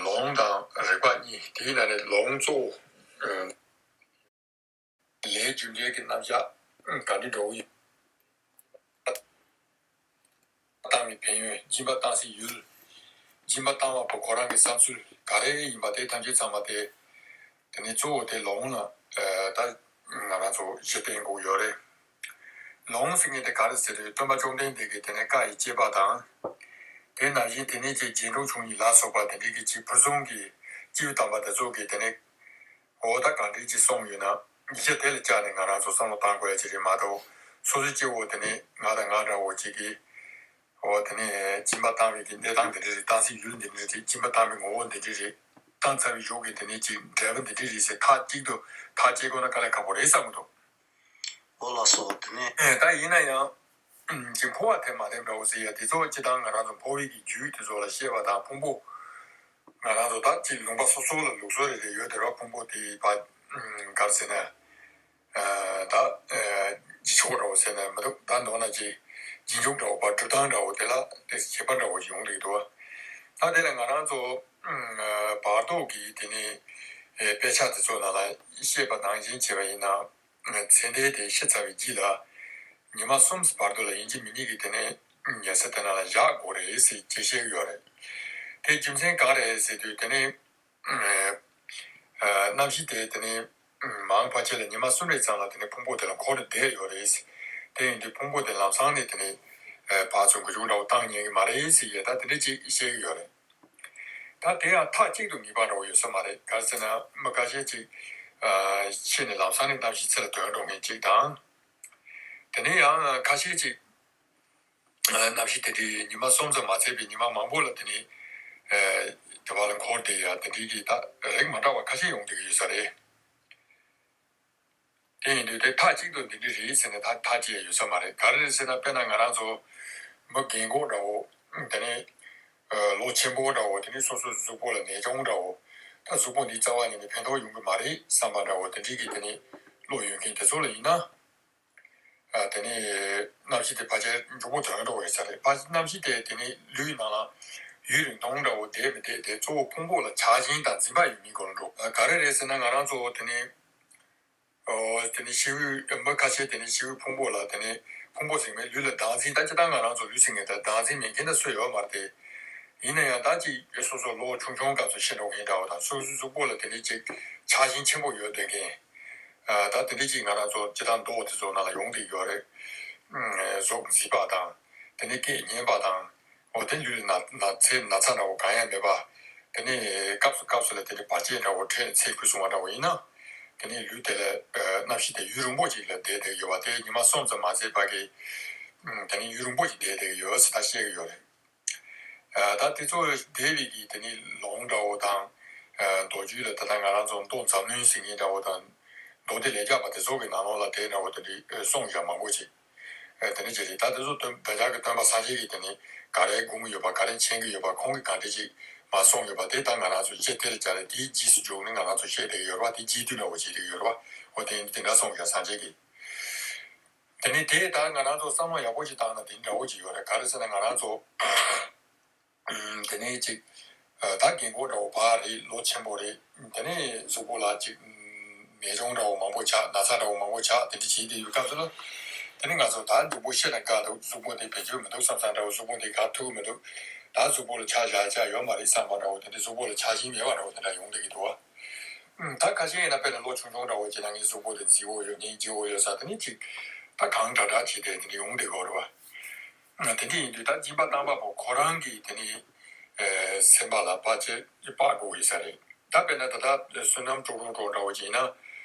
ལུང་དང་རིགས་པ་གཉིས། དེའི་ནང་ནས་ལུང་གཙོ་བོ་ ལས་རྒྱུ་འབྲས་ཀྱི་རྣམ་གཞག་ག་འདྲ་འདྲ་བོ་ཡིན། བཏང་བའི་ཕན་ཡོན། སྦྱིན་པ་བཏང་སའི་ཡུལ། སྦྱིན་པ་བཏང་བ་པོ་ཁོ་རང་གི་བསམ་ཚུལ་ག་རེ་ཡིན་པ་དེ་ཐམས་ཅད་ཚང་མ་དེ། དེ་ནས་གཙོ་བོ་དེ་ལོང་ལ་ད་ང་རང་ཚོ་གཞི་བརྟེན་དགོས་ཡོད་རེད། ལོང་ཟེར་མཁན་དེ་ག་རེ་ཟེར་རེད། སྟོན་པ་བཅོམ་ལྡན་འདས་ཀྱིས་དེ་ནས་བཀའ་ཡི་གཅེས་པ་དང་། དེ་ནང་བཞིན་དེ་ནས་ཀྱི་རྗེས་འགྲོ་ཆུང་གཉིས་ལ་སོགས་པ་དེ་འདྲའི་གི་ཅིག་ཕུན་སུམ་གྱི་སྐྱེས་བུ་དམ་པ་དེ་ཚོ་གིས་དེ་ནས། འོ་ད་གང་འདྲའི་ཅིག་གསུངས་ཡོད་ན་གཞི་དེ་ལ་བཅར་ནས་ང་རང་ཚོ་བསམ་བློ་བཏང་དགོས་ཡ་ཅིག་རེད་མ་གཏོགས། སོ་སོའི་སྐྱེ་བོ་དེ་ནས་ང་དང་ང་འདྲ་བོ་ཅིག་གིས། འོ་དེ་ནས་སྦྱིན་པ་བཏང་བའི་གི་གནས་སྟངས་འདི་འདྲ་རེད། བཏང་སའི་ཡུལ་འདི་འདྲ་རེད། སྦྱིན་པ་བཏང་བའི་ངོ་བོ་འདི་འདྲ་རེད། བཏང་ཚར་བའི་གཞུག་གི་དེ་ནས་ཅིག་འབྲས་བུ་འདི་འདྲ་རེད་ཟེར་ཐག་གཅིག་ཏུ་ཐག་བཅད་དགོས་ན་དཀའ་ལས་ཁག་པོ་རེད་བསམ་གི་འདུག་འོ་ལགས་སོ། དེ་ནས་ཨེ་ད་ཡིན་ན་ཡང་། ཅིག་འཕོ་བ་འཐེན་མ་འཐེན་འདྲ་བོ་ཟེར་ཡ་དེ་ཚོ་སྤྱི་བཏང་ང་རང་ཚོ་འཕོ་བའི་གི་རྒྱུད་དེ་ཚོ་ལ་བཤད་པ་དང་ཕུང་པོ། ང་རང་ཚོ་ད་ཅིག་ལུང་པ་སོ་སོ་ལ་ལུགས་སྲོལ་རེ་རེ་ཡོད་དེ་ར། ཕུང་པོ་དེ་ཕ་གར་ཟེར་ན། ད་རྗེས་ཕྱོགས་འདྲ་བོ་ཟེར་ན་མི་འདུག་ད་མདོར་ན་ཅིག་རྗེས་འཇུག་འདྲ་བོ་བ་གྲུབ་སྟངས་འདྲ་བོ་དེ་ལ་དེ་ཁྱད་པར་འདྲ་བོ་ཡོང་གི་འདུག་ད་དེ་ལ་ང་རང་ཚོ་བར་ཐོག་གི་དེ་ནས་དཔེ་ཆ་དེ་ཚོ་ནང་ལ་བཤད་པ་ནང་བཞིན་བྱས་པ་ཡིན་ན། ཚེ་འདས་དེ་ཤི་ཚར་བའི་རྗེས་ལ་ཉི་མ་གསུམ་བར་དུ་ལ་ཡིན་གཅིག་མིན་གཅིག་གིས་དེ་ནས་ཉལ་ས་དེ་ནང་ལ་བཞག་དགོས་རེད་ཟེར་ཅེས་བཤད་ཀྱི་ཡོད་རེད། དེ་རྒྱུ་མཚན་གང་རེད་ཟེར་དུས་དེ་ནས་གནམ་གཤིས་དེ་དེ་ནས་མང་ཕལ་ཆེར་ལ་ཉི་མ་གསུམ་རེ་ཙམ་ལ་དེ་ནས་ཕུང་པོ་དེ་ལ་འཁོར་ནས་བསྡད་ཡོད་རེད། དེ་ཡིན་དུས་ཕུང་པོ་དེ་ལམ་སང་ནས་དེ་ནས་ཕར་ཚུར་འགུལ་སྐྱོད་འདྲ་བོ་བཏང་ཉན་གི་མ་རེད་ཟེར་ཡས་ད་དེ་འདྲ་ཅིག་བཤད་ཀྱི་ཡོད་རེད། ད་དེ་ཡང་མཐའ་གཅིག་ཏུ་ངེས་པ་འདྲ་བོ་ཡོད་ས་མ་རེད། ག་རེ་ཟེར་ན་མི་ཁ་ཤས་ཅིག་ཤི་ནས་ལམ་སང་ནས་གནམ་གཤིས་ཚེ་ལ་དོན་འགྲོ་མཁན་ཅིག་དང་། དེ་ནས་ཡང་ཁ་ཤས་ཅིག་གནམ་གཤིས་དེ་འདྲའི་ཉི་མ་གསུམ་ཙམ་མ་ཚད་པའི་ཉི་མ་མང་པོ་ལ་དེ་ནས་དེ་བ་ལ་འཁོར་བསྡད་ཡ་དེ་འདྲའི་གི་ད་རིགས་མ་འདྲ་བ་ཁ་ཤས་ཡོང་བསྡད་ཀྱི་ཡོད་ས་རེད། དེ་ཡིན་དུས་དེ་མཐའ་གཅིག་ཏུ་འདི་འདྲ་རེད་ཟེར་ནས་ཐག་ཐག་བཅད་ཡོད་ས་མ་རེད། ག་རེ་རེད་ཟེར་ན་དཔེར་ན་ང་རང་ཚོ་མི་རྒན་གོག་འདྲ་བོ་དེ་ནས་ལོ་ཆེན་པོ་འདྲ་བོ་དེ་ནས་སོ་སོའི་གཟུགས་པོ་ལ་ནད་གཅོང་འདྲ་བོ། ད་གཟུགས་པོ་འདི་རྩ་བ་ཉིད་ནས་ཕན་ཐོགས་ཡོང་གི་མ་རེད་བསམ་པ་འདྲ་བོ་དེ་འདྲའི་གི་དེ་ནས་བློ་ཡོད་མཁན་དེ་ཚོ་ལ་ཡིན་ན། དེ་ནས་གནམ་གཤིས་དེ་ཕལ་ཆེར་མགྱོགས་པོ་དོན་འགྲོ་བའི་ས་རེད། ཕ་གནམ་གཤིས་དེ་དེ་ནས་ལུས་ནང་ལ་ཡུན་རིང་ཐུང་འདྲ་བོ་བསྡད་མི་བསྡད་དེ་གཙོ་བོ་ཕུང་པོ་ལ་ཆགས་ཞེན་དང་འཛིན་པ་ཡོད་མིན་སྐོར་འགྲོ། ག་རེ་རེད་ཟེར་ན་ང་རང་ཚོ་དེ་ནས། ཨོ། དེ་ནས་ཤི་བོའི་མི་ཁ་ཤས་དེ་ནས་ཤི་བོའི་ཕུང་པོ་ལ་དེ་ནས་ཕུང་པོ་ཟེར་མེད་ལུས་ལ་བདག་འཛིན་ད་ཅི་ད་ང་རང་ཚོ་ལུས་ཟེར་མཁན་ད་བདག་འཛིན་མེད་མཁན་ད་སུ་ཡོད་མ་རེད་དེ། ཡིན་ན་ཡང་ད་ཅིག་སོ་སོ་ལོ་ཆུང་ཆུང་སྐབས་སུ་ཤི་འགྲོ་མཁན་འདྲ་བོ་དང་སོ་སོའི་གཟུགས་པོ་ལ་དེ་ནས་ཅིག་ཆགས་ཞེན་ཆེན་པོ་ཡོད་བསྡད་མཁན། ད་དེ་འདྲ་ཅིག་ང་རང་ཚོ་སྤྱི་བཏང་མདོ་དེ་ཚོ་ནང་ལ་ཡོང་བསྡད་ཡོད་རེད། གཟུགས་མཛེས་པ་དང་། དེ་ནས་སྐད་སྙན་པ་དང་། འོ་དེ་ལུས་ལ་ན་ན་ཚེ་ན་ཚ་འདྲ་བོ་གང་ཡང་མེད་པ། དེ་ནས་སྐབས་སུ་སྐབས་སུ་ལ་དེ་ནས་བར་ཆད་འདྲ་བོ་འཕྲད་ནས་ཚེ་འཕོས་སོང་བ་འདྲ་བོ་ཡིན་ན། དེ་ནས་ལུས་དེ་ལ་གནམ་གཤིས་དེ་ཡུན་རིང་པོ་ཅིག་ལ་བསྡད་བསྡད་ཡོད་པ་དེ་ཉི་མ་གསུམ་ཙམ་མ་ཟད་པ་གི། དེ་ནས་ཡུན་རིང་པོ་ཅིག་བསྡད་བསྡད་ཡོད་ཟེར་ད་བཤད་ཀྱི་ཡོད་རེད། ད་དེ་ཚོ་བསྡད་པའི་གི་དེ་ནས་ལུང་འདྲ་བོ་དང་། མདོ་རྒྱུད་ལ་ད་ལྟ་ང་རང་ཚོ་མདོ་མཛངས་བླུན་ཟེར་མཁན་འདྲ་བོ་དང་། མདོ་སྡེ་ལས་རྒྱ་པ་དེ་ཚོ་གི་ནང་ལོགས་ལ་དེ་འདྲ་བོ་དེ་འདྲའི་གསུངས་བཞག་མང་པོ་ཅིག་དེ་འདྲ་ཅིག་རེད། ད་དེ་ཚོ་སྟོན་བདག་ཅག་གི་སྟོན་པ་སངས་རྒྱས་ཀྱིས་དེ་ནས་ག་རེ་དགོངས་ཀྱི་ཡོད་པ་ག་རེ་མཁྱེན་གྱི་ཡོད་པ་ཁོང་གིས་ག་འདྲ་ཅིག་མར་གསུངས་ཡོད་པ་དེ་ད་ང་རང་ཚོ་ཅིག་དེ་ལ་སྦྱར་ནས་དེའི་རྗེས་སུ་འཇུག་ནས་ང་རང་ཚོ་བཤད་བསྡད་ཀྱི་ཡོད་རེད་པ། དེ་རྗེས་མཐུན་འདྲ་བོ་བྱེད་བསྡད་ཀྱི་ཡོད་རེད་པ། འོ་དེ་དེ་འདྲ་གསུངས་ཡོད་སངས་རྒྱས་ཀྱིས། དེ་ནས་དེ་ད་ང་རང་ཚོ་བསམ་བློ་ཡག་པོ་ཞིག་བཏང་ན་དེ་འདྲ་བོ་ཅིག་ཡོད་རེད། ག་རེ་ཟེར་ན་ང་རང་ཚོ་དེ་ནས་ཅིག་ད་རྒན་གོག་འདྲ་བོ་ཕར་རེད། ལོ་ཆེན་པོ་རེད། དེ་ནས་གཟུགས་པོ་ལ་ཅིག་ནད་གཅོང་འདྲ་བོ་མང་པོ་ཆགས། ན་ཚ་འདྲ་བོ་མང་པོ་ཆགས། དེ་འདྲ་བྱེད་དེ་ཡོད་སྐབས་སུ་ལ། དེ་ནས་ང་ཚོ་ད་གཟུགས་པོ་ཤི་ན་དགའ་འདུག་གཟུགས་པོ་དེ་བེད་སྤྱོད་མི་འདུག་བསམ་བསམ་འདྲ་བོ། གཟུགས་པོ་དེ་དགའ་ཐུབ་ཀྱི་མི་འདུག་ད་གཟུགས་པོ་ལ་ཆགས་བཞག་ཆགས་ཡོད་མ་རེད་བསམ་པ་འདྲ་བོ། དེ་འདྲ་གཟུགས་པོ་ལ་ཆགས་ཞེན་མེད་པ་འདྲ་བོ་དེ་འདྲ་ཡོང་བསྡད་ཀྱི་འདུག་བ། ད་ཁ་ཤས་ཡིན་ན་དཔེར་ན་ལོ་ཆུང་ཆུང་འདྲ་བོ་ཅིག་ན་ངའི་གཟུགས་པོ་དེ་མཛེས་པོ་ཡོད། ངའི་སྐྱིད་པོ་ཡོད་ས་དེ་ནི་ཅིག་ད་གང་དྲག་དྲག་བྱས་ཏེ་དེ་འདྲ་ཡོང་བསྡད་ཀྱི་ཡོད་རེད་བ། དེ་འདྲ་ཡིན་དུས་ད་སྦྱིན་པ་བཏང་བ་པོ་ཁོ་རང་གིས་དེ་ནི་སེམས་པ་ལ་བར་ཆད་སྤག་དགོས་ཡོད་ས་རེད། ད་དཔེར་ན་ད་ལྟ་བསོད་ནམས་ཀྲོག་ཀྲོག་འདྲ་བོ་ཅིག་ཡིན་ན།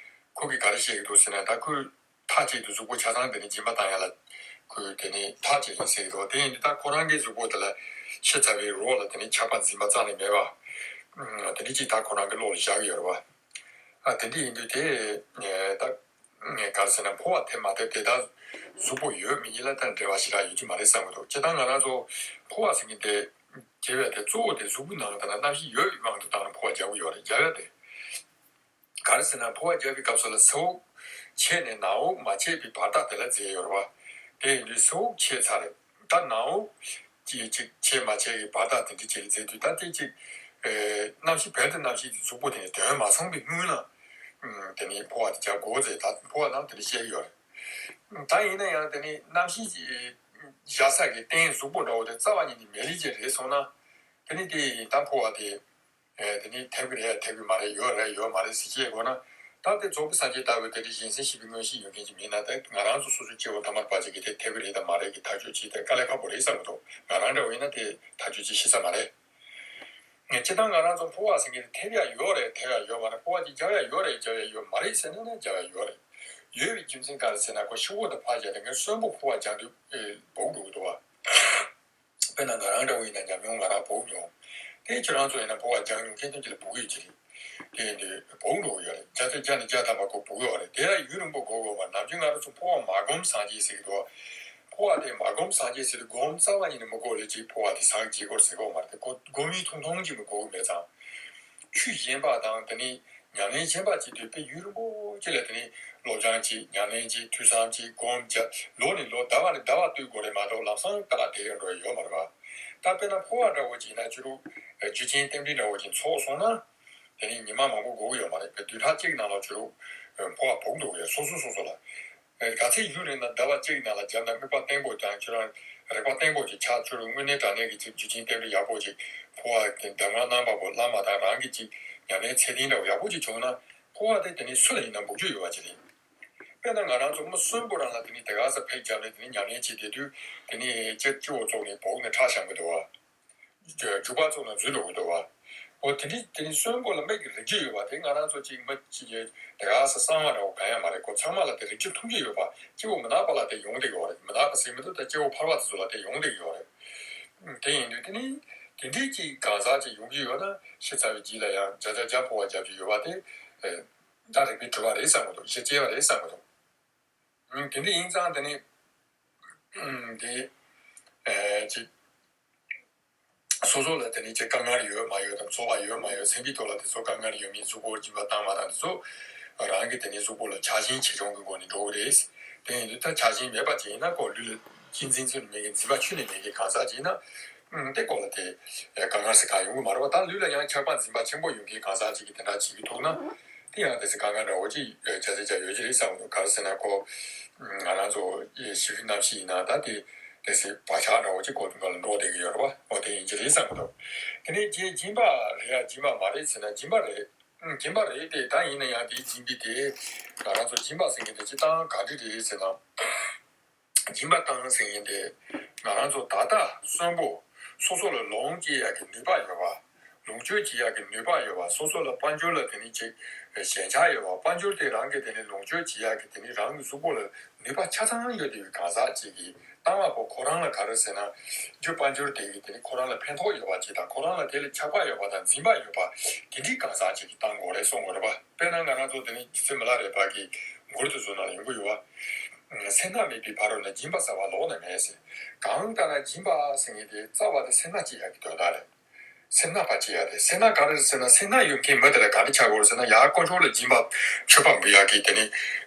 ཁོ་གིས་ག་རེ་བཤད་ཀྱི་འདུག་ཟེར་ན། ད་ཁོས་མཐའ་གཅིག་ཏུ་གཟུགས་པོ་ཆ་ཚང་དེ་ནི་སྦྱིན་པ་བཏང་ཡ་ལ་ཁོས་དེ་ནི་མཐའ་གཅིག་ཡིན་ཟེར་གྱི་འདུག་དེ་ཡིན་དུས་ད་ཁོ་རང་གི་གཟུགས་པོ་དེ་ལ་ཤི་ཚར་བའི་རོ་ལ་དེ་ནི་ཆགས་པ་འཛིན་པ་རྩ་ནས་མེད་པ། དེ་འདྲ་ཅིག་ད་ཁོ་རང་གི་བློ་ལ་བཞག་གི་ཡོད་རེད་བ། ཨ་དེ་འདྲ་ཡིན་དུས་དེ་ད་ག་རེ་ཟེར་ན་འཕོ་བ་དེ་མ་དེ་དེ་ད་གཟུགས་པོ་ཡོད་མེད་གཉིས་ལ་ད་འབྲེལ་བ་ཞེ་དྲག་ཡོད་ཀྱི་མ་རེད་བསམ་གྱི་འདུག་སྤྱིར་བཏང་ང་རང་ཚོ་འཕོ་བ་ཟེར་མཁན་དེ་བྱེད་པའི་དེ་གཙོ་བོ་དེ་གཟུགས་པོའི་ནང་ལ་ད་ན་གནམ་གཤིས་ཡོད་པའི་དབང་དུ་བཏང་ནས་འཕོ་བ་རྒྱག་གི་ཡོད་རེད། རྒྱག་ཡ་དེ། ག་རེ་ཟེར་ན་འཕོ་བ་རྒྱག་པའི་སྐབས་སུ་ལ་ས་འོག་ཆད་ནས་ནང་འོག་མ་ཆད་པའི་བར་ཐག་དེ་ལ་འཛེགས་ཡོད་རེད་བ། དེ་ཡིན་དུས་ས་འོག་ཆད་ཚར་རེད། ད་ནང་འོག་ཅིག་ཅིག་ཆད་མ་ཆད་ཀྱི་བར་ཐག་དེ་འདྲ་ཅིག་ལ་འཛེགས་དུས་ད་དེ་ཅིག་ཨེ་གནམ་གཤིས་བལ་དུ་གནམ་གཤིས་དེ་གཟུགས་པོ་དེ་ནས་དོན་མ་སོང་བའི་སྔོན་ལ་ དེ་ནི་ཕོ་བ་དེ་རྒྱག་དགོས་ཟེར། ད་ཕོ་བ་ནང་དེ་འདྲ་བཤད་ཡོད་རེད། ད་ཡིན་ན་ཡང་དེ་ནི་རྣམ་ཤེས་ཀྱི་བཞག་ས་གི་རྟེན་གཟུགས་པོ་འདྲ་བོ་དེ་རྩ་བ་ཉིད་ནས་མེད་ལེ་ཅིག་རེད་སོང་ན། དེ་ནི་དེ་ད་ཕོ་བ་དེ་དེ་ནི་ཐེབས་ཀྱི་རེད་ཐེབས་ཀྱི་མ་རེད། ཡོད་རེད་ཡོད་མ་རེད་ཟེར་བཤད་དགོས་ན། ད་དེ་རྫོགས་པའི་སངས་རྒྱས་ལྟ་བུའི་དེ་འདྲ་གཞན་སེམས་ཤེས་པའི་མངོན་ཤེས་ཡོད་མཁན་ཅིག་མིན་ན། ད་ང་རང་ཚོ་སོ་སོའི་སྐྱེ་བོ་ཐ་མལ་པ་ཅིག་གིས་དེ་ཐེབས་ཀྱི་རེད་དང་མ་རེད་ཀྱི་ཐག་གཅོད་བྱེད་དེ་དཀའ་ལས་ཁག་པོ་རེད་བསམ་གྱི་འདུག། ང་རང་འདྲ་བོ་ཡིན་ན་དེ་ཐག་གཅོད་བྱེད་ཤེས་ས་མ་རེད། ངས་སྤྱིར་བཏང་ང་རང་ཚོ་ཕོ་བ་ཟེར་མཁན་དེ་ཐེབས་ཡ་ཡོད་རེད་ཐེབས་ཡ་ཡོད་མ་རེད། ཕོ་བ་དེ་རྒྱབ་ཡ་ཡོད་རེད་རྒྱབ་ཡ་ཡོད་མ་རེད་ཟེར་ན་ན་རྒྱབ་ཡ་ཡོད་རེད། ཡོད་པའི་རྒྱུ་མཚན་ག་རེ་ཟེར་ན། ཁོ་ཤོག་བུ་དང་ཕར་བཞག་དེ་ངས་གསོན་པོ་ཕོ་བ་རྒྱག་དུས་ཨེ་སྦུག་འགྲོ་གི་འདུག་བ། དཔེར་ན་ང་རང་འདྲ་བོ་ཡིན་ན་ཉམས་མྱོང་ང་རང་སྦུག་མྱོང་། དེ་ཁྱེད་རང་ཚོ་ཡིན་ན་ཕོ་བ་རྒྱག་མྱོང་མཁན་ཐམས་ཅད་ལ་སྦུག་ཡོད་ཀྱི་རེད། དེ་ཡིན་དུས་སྦུག་འགྲོ་གི་ཡོད་རེད། བརྒྱ་ཆ་བརྒྱ་ནས་བརྒྱ་ཐམ་པ་ཁོ་སྦུག་ཡོད་རེད། དེ་ལ་ཡུན་རིང་པོ་འགོར་དགོས་པ། ནམ་རྒྱུན་ང་རང་ཚོ་ཕོ་བ་མ་སྒོམ་སངས་རྒྱས་ཟེར་གི་འདུག། ཕོ་བ་དེ་མ་སྒོམ་སངས་རྒྱས་ཟེར་དུས་སྒོམ་རྩ་བ་ཉིད་ནས་མི་དགོས་ལེ་ཅིག་ཕོ་བ་དེ་ཟག་བྱེད་དགོས་ཟེར་གོ་མ་རེད། དེ་ཁོ་སྒོམ་ཡུན་ཐུང་ཐུང་ཅིག་མི་དགོས་གི་མེད་ཙང་། ཆོས་གཞན་པ་དང་དེ་ནི་ཉམས་ལེན་གཞན་པ་བྱེད་དུས་དཔེ་ཡུན་རིང་པོ་ཅིག་ལ་དེ་ནི་སློབ་སྦྱོང་བྱེད། ཉམས་ལེན་བྱེད། ཐོས་བསམ་བྱེད། སྒོམ་རྒྱག། ལོ་ནས་ལོ་ཟླ་བ་ནས་ཟླ་བ་སྟོད་དགོས་རེད་མ་གཏོགས་ལམ་སང་ཏག་ཏག་དེ་ཡང་འགྲོ་ཡ་ཡོད་མ་རེད་བ། ད་དཔེར་ན་ཕོ་བ་འདྲ་བོ་ཅིག་ཡིན་ན་ཆོས་ལུགས་རྒྱུ་ཆེན་རྟེན་འབྲེལ་འདྲ་བོ་ཅིག་ཚོགས་སོང་ན། དེ་ནི་ཉི་མ་མང་པོ་འགོར་གི་ཡོད་མ་རེད། དཔེ་བདུན་ཕྲག་གཅིག་ནང་ལ་ཆོས་ལུགས་ཕོ་བ་སྦུག་འགྲོ་གི་ཡོད། སོ་སོ་སོ་སོ་ལ། ག་ཚད་ཡུན་རིང་ན་ཟླ་བ་གཅིག་ནང་ལ་བརྒྱབ་ན་དམིགས་པ་བརྟན་པོ་དང་ཁྱོད་རང་རེག་པ་བརྟན་པོ་ཅིག་ཆགས། ཁྱོད་རང་དངོས་གནས་དྲང་གནས་ཀྱི་ཅིག་རྒྱུ་ཆེན་རྟེན་འབྲེལ་ཡག་པོ་ཅིག། ཕོ་བ་གི་གདམས་ངག་རྣམ་པ་པོ་བླ་མ་དང་རང་གི་ཅིག་ཉམས་ལེན་ཚད་ལྡན་འདྲ་བོ་ཡག་པོ་ཅིག་བྱུང་ན། ཕོ་བ་དེ་དེ་ནི་སུ་ལ་ཡིན་ན་འབུག་རྒྱུ་ཡོད་པ་ཅིག་རེད། དཔེར་ན་ང་རང་ཚོ་མི་གསོན་པོ་རང་ལ་དེ་ནི་དེ་ག་ས་ཕེབས་བརྒྱབ་ནས་དེ་ནི་ཉམས་ལེན་བྱེད་བསྡད་དུས་དེ་ནི་སྤྱི་སྤྱི་བོ་བཙུགས་ནས་སྦུག་ནས་ཁྲག་བཤམས་གི་འདུག་བ། རྒྱུག་པ་ཚོ་ལ་འཛུལ་འགྲོ་གི་འདུག་བ། འོ་དེ་འདྲའི་དེ་ནི་གསོན་པོ་ལ་མིག་གིས་རིག་རྒྱུ་ཡོད་པ་དེ་ང་རང་ཚོ་གཅིག་མི་གཅིག་གིས་དེ་ག་ས་གསང་བ་འདྲ་བོ་གང་ཡང་མ་རེད། ཁོ་ཚང་མ་ལ་དེ་རིག་རྒྱུ་མཐོང་རྒྱུ་ཡོད་པ། སྐྱེ་བོ་མི་ནག་པ་ལ་དེ་ཡོང་བསྡད་ཀྱི་ཡོད་རེད། མི་ནག་པ་ཟེར་མི་འདུག། ད་སྐྱེ་བོ་ཕལ་པ་དེ་ཚོ་ལ་དེ་ཡོང་བསྡད་ཀྱི་ཡོད་རེད། དེ་ཡིན་དུས་དེ་ནི་དེ་འདྲའི་གཅིག་གང་ཟག་ཅིག་ཡོང་གི་ཡོད་ན་ཤི་ཚར་བའི་རྗེས་ལ་ཡང་བརྒྱ་ཆ་བརྒྱ་ཕོ་བ་རྒྱག་རྒྱུ་ཡོད་པ་དེ། ད་རིག་པའི་གྲུབ་པ་རེད་བསམ་གྱི་འདུག། གཞི་རྩ་བ་རེད་བསམ་གྱི་འདུག། ཨང་། དེ་འདྲ་ཡིན་ཙང་དེ་ནི་ཨང་དེ་ཨེ་ཅིག་སོ་སོ་ལ་དེ་ནི་ཅིག་དཀའ་ངལ་ཡོད་མ་ཡོད་དང་། ཚོར་བ་ཡོད་མ་ཡོད། སེམས་པའི་ཐོག་ལ་དེ་ཚོ་དཀའ་ངལ་ཡོད་མེད། གཟུགས་པོར་སྦྱིན་པ་བཏང་བ་དང་དེ་ཚོ་རང་གི་དེ་ནི་གཟུགས་པོ་ལ་ཆགས་ཞེན་ཆེ་ཆུང་གི་སྒོ་ནས་འགྲོ་གི་རེད། དེ་ཡིན་དུས་ད་ཆགས་ཞེན་མེད་པ་ཅིག་ཡིན་ན། ཁོ་ལུས་ལ་གཅེས་འཛིན་ཚུལ་མེད་མཁན། འཛིན་པ་ཁྱོན་ནས་མེད་མཁན་གང་ཟག་ཅིག་ཡིན་ན། ཨང་། དེ་སྐོར་ལ་དེ་དཀའ་ངལ་ཟེར་གང་ཡོང་གི་མ་རེད་བ། ད་ལུས་ལ་ཡང་ཆགས་པ་འཛིན་པ་ཆེན་པོ་ཡོད་མཁན་གང་ཟག་ཅིག་གིས་དེ་འདྲ་བྱེད་ཀྱི་ཐུག་ན། དེ་ཡང་དེ་ཚེ་དཀའ་ངལ་འདྲ་བོ་ཅིག་བྱ་ཚེ་བྱ་ཡོད་ཀྱི་རེད་བསམ་གྱི་འདུག། ག་རེ་ཟེར་ན་ཁོ་ང་རང་ཚོ་ཡེ་ཤེས་རྣམ་ཤེས་ཡིན་ན་ད་དེ་དེ་ཚེ་བག་ཆགས་འདྲ་བོ་ཅིག་ཁོ་དུང་ག་ལ་འགྲོ་བསྡད་ཀྱི་ཡོད་རེད་བ། འོ་དེ་ཡིན་གྱི་རེད་བསམ་གྱི་འདུག། དེ་ནས་རྗེས་སྦྱིན་པ་རེད་ཡ་སྦྱིན་པ་མ་རེད་ཟེར་ན་སྦྱིན་པ་རེད། ཨང་། སྦྱིན་པ་རེད་དེ། ད་ཡིན་ན་ཡང་དེའི་སྦྱིན་པའི་དེ་ང་རང་ཚོ་སྦྱིན་པ་ཟེར་མཁན་དེ་སྤྱིར་བཏང་ག་འདྲ་རེད་ཟེར་ན། སྦྱིན་པ་བཏང་ཟེར་མཁན་དེ་ང་རང་ཚོ་ད་ལྟ་གསོན་པོ་སོ་སོ་ལ་ལོངས་སྤྱོད་ཡག་གི་ནུས་པ་ཡོད་པ། ལོངས་སྤྱོད་བྱེད་ཡག་གི་ནུས་པ་ཡོད་པ། སོ་སོ་ལ་དཔལ་འབྱོར་ལ་དེ་ནི་ཅིག་ཞེན་ཆགས་ཡོད་པ། དཔལ་འབྱོར་དེ་རང་གི་དེ་ནི་ལོངས་སྤྱོད་བྱེད་ཡག་གི་དེ་ནི་རང་གི་གཟུགས་པོ་ལ་ནུས་པ་ཆ་ཚང་ཡོད་བསྡད་པའི་གང་ཟག་ཅིག་གིས་བཏང་བ་པོ་ཁོ་རང་ལ་ག་རེ་ཟེར་ན། རྒྱུ་དཔལ་འབྱོར་དེ་གི་དེ་ནི་ཁོ་རང་ལ་ཕན་ཐོགས་ཡོད་པ་ཅིག་དང་། ཁོ་རང་ལ་དེ་ལ་ཆགས་པ་ཡོད་པ་དང་འཛིན་པ་ཡོད་པ། དེ་འདྲའི་གང་ཟག་ཅིག་གིས་བཏང་དགོས་རེད་གསུང་དགོས་རེད་པ། དཔེར་ན་ང་རང་ཚོ་དེ་ནི་རྗེ་བཙུན་མི་ལ་རས་པ་གི་མགུར་དེ་ཚོ་ནང་ལ་ཡོང་གི་ཡོད་པ། སེར་སྣ་མེད་པའི་ཕ་རོལ་ན། སྦྱིན་པ་ཟ་བ་ལོགས་ན་མེད་ཟེར། གང་ལྟར་ན་སྦྱིན་པ་ཟེར་མཁན་དེ་རྩ་བ་དེ་སེར་སྣ་སྐྱེ་ཡག་གི་དོན་དག་རེད། སེར་སྣ་ཕར་སྐྱེ་ཡག་དེ། སེར་སྣ་ག་རེ་རེད་ཟེར་ན། སེར་སྣ་ཡོད་མཁན་མི་དེ་ལ་ག་རེ་ཆགས་ཀྱི་ཡོད་རེད་ཟེར་ན། ཡ་དཀོན་མཆོག་ལ་སྦྱིན་པ་མཆོད་པ་འབུལ་ཡག་གི་དེ་ནི་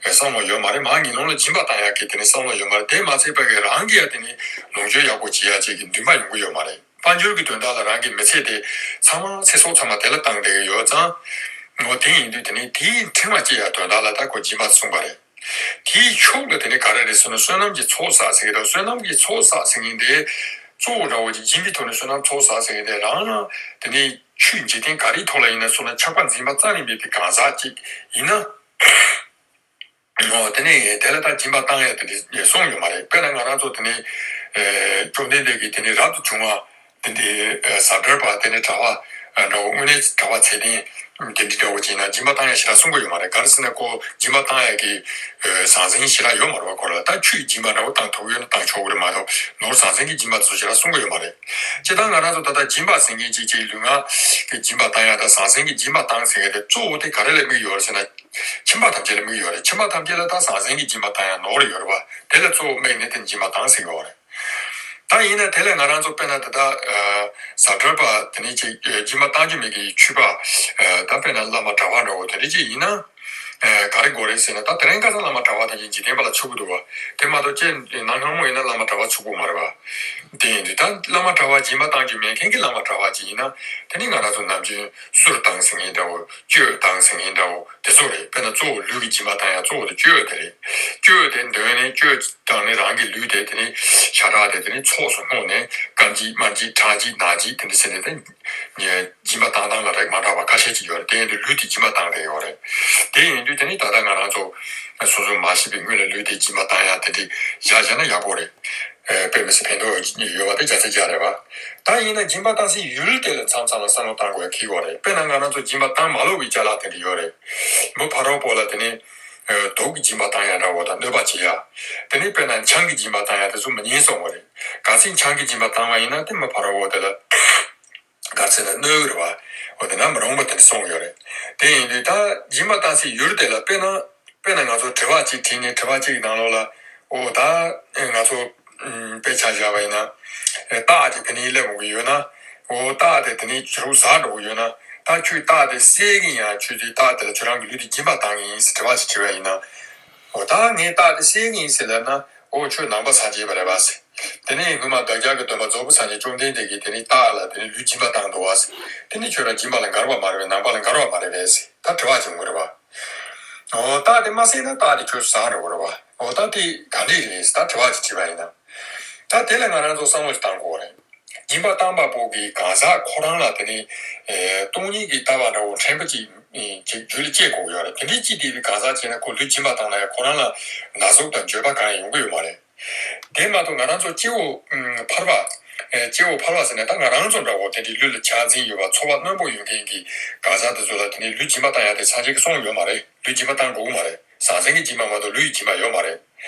བསམ་བློ་ཡོད་མ་རེད། མར་ངན་སློང་ལ་སྦྱིན་པ་བཏང་ཡག་གི་དེ་ནི་བསམ་བློ་ཡོད་མ་རེད། དེ་མ་ཚད་པ་གི་རང་གི་ཡ་དེ་ནི་ལོངས་སྤྱོད་ཡག་པོ་བྱེད་ཡག་ཅིག་གི་འདུན་པ་ཡོང་གི་ཡོད་མ་རེད། དཔལ་འབྱོར་གྱི་དོན་དག་ལ་རང་གི་མི་ཚེ་དེ་ཚང་མ་ཚེ་སྲོག་ཚང་མ་དེ་ལ་བཏང་བསྡད་ཀྱི་ཡོད་ཙང་། འོ་དེ་ཡིན་དུས་དེ་ནི་དེའི་ཕྲེང་བ་སྐྱེ་ཡག་དོན་དག་ལ་ད་ཁོ་སྦྱིན་པ་གསུངས་པ་རེད། དེའི་ཕྱོགས་ལ་དེ་ནི་ག་རེ་རེད་ཟེར་ན། བསོད་ནམས་ཀྱི་ཚོགས་བསགས་ཟེར་གྱི་འདུག། བསོད་ནམས་ཀྱི་ཚོགས་བསགས་ཟེར་མཁན་དེ་གཙོ་བོ་འདྲ་བོ་ཅིག་སྦྱིན་པའི་ཐོག་ནས་བསོད་ནམས་ཚོགས་བསགས་ཟེར་མཁན་དེ། རང་ལ་དེ་ནི་ཆོས་འཇིག་རྟེན་ག་རེའི་ཐོག་ལ་ཡིན་ན་སོང་ན་ཆགས་པ་འཛིན་པ་རྩ་ནས་མེད་པའི་གང་ཟག་ཅིག་ཡིན་ན། འོ་དེ་ནས་དེ་ལ་ད་སྦྱིན་པ་བཏང་ཡ་དེ་འདྲ་གསུངས་ཡོད་མ་རེད། དཔེར་ན་ང་རང་ཚོ་དེ་ནས་ཨེ་བཅོམ་ལྡན་འདས་ཀྱིས་དེ་ནས་རབ་ཏུ་བྱུང་བ་དེ་འདྲའི་ཨེ་ཟབ་གྲྭ་པ་དེ་ནས་གྲྭ་པ་ཨ་འདྲ་བོ་དངོས་གནས་གྲྭ་པ་ཚད་ལྡན་དེ་འདྲའི་འདྲ་བོ་བྱས་ན་སྦྱིན་པ་བཏང་ཡ་ཞེ་དྲག་གསུང་གི་ཡོད་མ་རེད། ག་རེ་ཟེར་ན་ཁོ་སྦྱིན་པ་བཏང་ཡ་གི་ཨེ་ཟང་ཟིང་ཞེ་དྲག་ཡོད་མ་རེད་བ། ཁོ་ལ་ད་ཆོས་སྦྱིན་པ་འདྲ་བོ་བཏང་ཐུབ་ཡོད་ན་བཏང་ཆོག་གི་རེད་མ་གཏོགས། ནོར་ཟང་ཟིང་གི་སྦྱིན་པ་དེ་ཚོ་ཞེ་དྲག་གསུང་གི་ཡོད་མ་རེད། སྤྱིར་བཏང་ང་རང་ཚོ་ད་ལྟ་སྦྱིན་པ་ཟེར་མཁན་ཅིག་ཅིག་ལུས་ངག་གི་སྦྱིན་པ་བཏང་ཡ་དང་ཟང་ཟིང་གི་སྦྱིན་པ་བཏང་ཟེར་མཁན་དེ་གཙོ་བོ་དེ་ག་རེ་ལ་དམིགས་ཡོད་རེད་ཟེར་ན། ཁྱིམ་པ་ཐམས་ཅད་ལ་དམིགས་ཡོད་རེད། ཁྱིམ་པ་ཐམས་ཅད་ལ་ད་ཟང་ཟིང་གི་སྦྱིན་པ་བཏང་ཡ་ནོར་ཡོད་རེད་བ། དེ་ལ་གཙོ་བོ་དམིགས་ནས་དེ་སྦྱིན་པ་བཏང་ཟེར་གྱི་ཡོད་རེད། ད་ཡིན་ན་དེ་ལ་ང་རང་ཚོ་དཔེར་ན་ད་ལྟ་ཨ་ཟབ་གྲྭ་པ་དེ་ནས་ཅིག་ཨ་སྦྱིན་པ་བཏང་རྒྱུ་མེད་ཀྱི་ཆོས་པ་ཨ་ད་དཔེར་ན་བླ་མ་གྲྭ་པ་འདྲ་བོ་དེ་འདྲ་ཅིག་ཡིན་ན། ཨེ། ག་རེ་དགོས་རེད་ཟེར་ན། ད་དེ་རིང་ཁ་སང་བླ་མ་གྲྭ་པ་དང་འཇིག་རྟེན་པ་ལ་ཆོག་གི་འདུག་བ། དེ་མ་གཏོགས་ཁྱེད་ནང་སྔ་མོ་ཡིན་ན་བླ་མ་གྲྭ་པ་ཆོག་གི་མ་རེད་བ། དེ་ཡིན་དུས་ད་བླ་མ་གྲྭ་པ་སྦྱིན་པ་བཏང་རྒྱུ་མེད་མཁན་གྱི་བླ་མ་གྲྭ་པ་ཅིག་ཡིན་ན། དེ་ནི་ང་རང་ཚོ་ནམ་རྒྱུན་གསུར་བཏང་ཟེར་མཁན་འདྲ་བོ། གཅོད་བཏང་ཟེར་མཁན་འདྲ་བོ་དེ་ཚོ་རེད། དཔེར་ན་གཙོ་བོ་ལུས་ཀྱི་སྦྱིན་པ་བཏང་ཡ་གཙོ་བོ་དེ་གཅོད་དེ་རེད། གཅོད་དེ་འདོན་ནས་གཅོད་བཏང་ནས་རང་གི་ལུས་དེ་དེ་ནི་ཤ་ཁྲག་དེ་དེ་ནི་ཚོགས་སུ་བསྔོགས་ནས་རྐང་གཅིག་དམར་གཅིག་ཁྲག་གཅིག་ནག་གཅིག་དེ་འདྲ་བྱས་ནས་དེ། སྦྱིན་པ་བཏང་སྟངས་ལ་རིགས་མ་འདྲ་བ་ཁ་ཤས་ཅིག་ཡོད་རེད། དེ་ཡིན་དུས་ལུས་དེ་སྦྱིན་པ་བཏང་བསྡད་ཡོད་རེད། དེ་ཡིན་དུས་དེ་ནི་ད་ལྟ་ང་རང་ཚོ་སོ་སོ་མ་ཤི་བའི་སྔོན་ལ་ལུས་དེ་སྦྱིན་པ་བཏང་ཡ་དེ་འདྲ་བཞག་བཞག་ན་ཡག་པོ་རེད། ཨེ། དཔེ་མི་སྲིད་ཕན་ཐོགས་ཡོད་པ་དེ་བརྒྱ་ཆ་བརྒྱ་རེད་བ། ད་ཡིན་ན་སྦྱིན་པ་བཏང་སའི་ཡུལ་དེ་ལ་མཚམས་མཚམས་ལ་བསམ་བློ་བཏང་དགོས་ཡ་ཁེལ་གྱི་ཡོད་རེད། དཔེར་ན་ང་རང་ཚོ་སྦྱིན་པ་བཏང་མ་ལོབས་པའི་ཅ་ལག་དེ་འདྲ་ཡོད་རེད། མི་ཕ་རོལ་པོ་ལ་དེ་ནི་ཨེ། དུག་གི་སྦྱིན་པ་བཏང་ཡ་འདྲ་བོ་དང་གནོད་པ་བྱེད་ཡ། དེ་ནི་དཔེར་ན་ཆང་གི་སྦྱིན་པ་བཏང་ཡ་དེ་ཚོ་མི་ཉན་གསུང་བ་རེད། གལ་སྲིད་ཆང་གི་སྦྱིན་པ་བཏང་བ་ཡིན་ན་དེ་མི་ཕ་རོལ་པོ་དེ་ལ། ག་ཚོད་ན་གནོད་རེད་བ། འོ་དེ་ན་མི་རུང་བ་དེ་འདྲ་གསུངས་ཡོད་རེད། དེ་ཡིན་དུས་ད་སྦྱིན་པ་བཏང་སའི་ཡུལ་དེ་ལ། དཔེར་ན་དཔེར་ན་ང་ཚོ་དྲི་བ་གཅིག་དྲིས་ནས་དྲི་བ་གཅིག་གི་ནང་ལོགས་ལ། འོ་ད་ང་ཚོ་ཨུམ། དཔེ་ཆ་བཞག་པ་ཡིན་ན། ཨེ། སྟག་ཅིག་དེ་ནས་སླེབས་འོང་གི་ཡོད་ན། འོ་སྟག་དེ་དེ་ནས་ཁྱོད་རང་ཟ་འགྲོ་གི་ཡོད་ན། ད་ཁྱོད་སྟག་དེ་བསད་ཀྱི་ཡིན་ཡང་ཁྱོད་ཀྱིས་སྟག་དེ་ལ་ཁྱོད་རང་གི་ལུས་དེ་སྦྱིན་པ་བཏང་གི་ཡིན་ཟེར་དྲི་བ་ཅིག་དྲིས་པ་ཡིན་ན། འོ་ད་ངས་སྟག་དེ་བསད་ཀྱི་ཡིན་ཟེར་ལབ་ན། འོ་ཁྱོད་ནང་པ་སངས་རྒྱས་པ་རེད་པ་ཟེར། དེ་ནས་སྔོན་མ་བདག་ཅག་གི་སྟོན་པ་རྫོགས་པའི་སངས་རྒྱས་བཅོམ་ལྡན་འདས་ཀྱིས་དེ་ནས་སྟག་ལ་དེ་ནས་ལུས་སྦྱིན་པ་བཏང་འདུག་བ་ཟེར། དེ་ནས་ཁྱོད་རང་སྦྱིན་པ་ལ་དགའ་བ་མ་རེད་པས། ནང་པ་ལ་དགའ་བ་མ་རེད་པས་ཟེར། ད་དྲི་བ་བྱུང་གི་རེད་པ། འོ་སྟག་དེ་མ་བསད་ན་སྟག་དེ་ཁྱོད་ཟ་འགྲོ་གི་རེད་པ། འོ་ད་དེ་ག་འདྲས་རེད་ཟེར་ད་དྲི་བ་ཅིག་དྲིས་པ་ཡིན་ན། ད་དེ་ལ་ང་རང་ཚོ་བསམ་བློ་ཞིག་བཏང་དགོས་རེད། སྦྱིན་པ་བཏང་བ་པོ་གི་གང་ཟག་ཁོ་རང་ལ་དེ་ནི་ཨེ། སྟོང་ཉིད་ཀྱི་ལྟ་བ་འདྲ་བོ་ཕྲན་བུ་ཅིག་ཨེ། ཅིག་རྒྱུད་ལ་སྐྱེ་དགོས་ཡོད་རེད། དེ་འདྲའི་སྐྱེས་བསྡད་པའི་གང་ཟག་ཅིག་ན་ཁོ་ལུས་སྦྱིན་པ་བཏང་ན་ཡང་ཁོ་རང་ལ་ན་ཟུག་དང་འགྱོད་པ་གང་ཡང་ཡོང་གི་ཡོད་མ་རེད། དེ་མ་གཏོགས་ང་རང་ཚོ་སྐྱེ་བོ་ཨུམ། ཕལ་པ། ཨེ། སྐྱེ་བོ་ཕལ་པ་ཟེར་ན་ད་ང་རང་ཚོ་འདྲ་བོ་དེ་འདྲའི་ལུས་ལ་ཆགས་འཛིན་ཡོད་པ་ཚོར་བ་རྣོན་པོ་ཡོད་མཁན་གྱི་གང་ཟག་དེ་ཚོ་ལ་དེ་ནི་ལུས་སྦྱིན་པ་བཏང་ཡ་དེ་སངས་རྒྱས་ཀྱིས་གསུངས་ཡོད་མ་རེད། ལུས་སྦྱིན་པ་བཏང་དགོས་ཀྱི་མ་རེད། ཟང་ཟིང་གི་སྦྱིན་པ་མ་གཏོགས་ལུས་ཀྱི་སྦྱིན་པ་ཡོད་མ་རེད།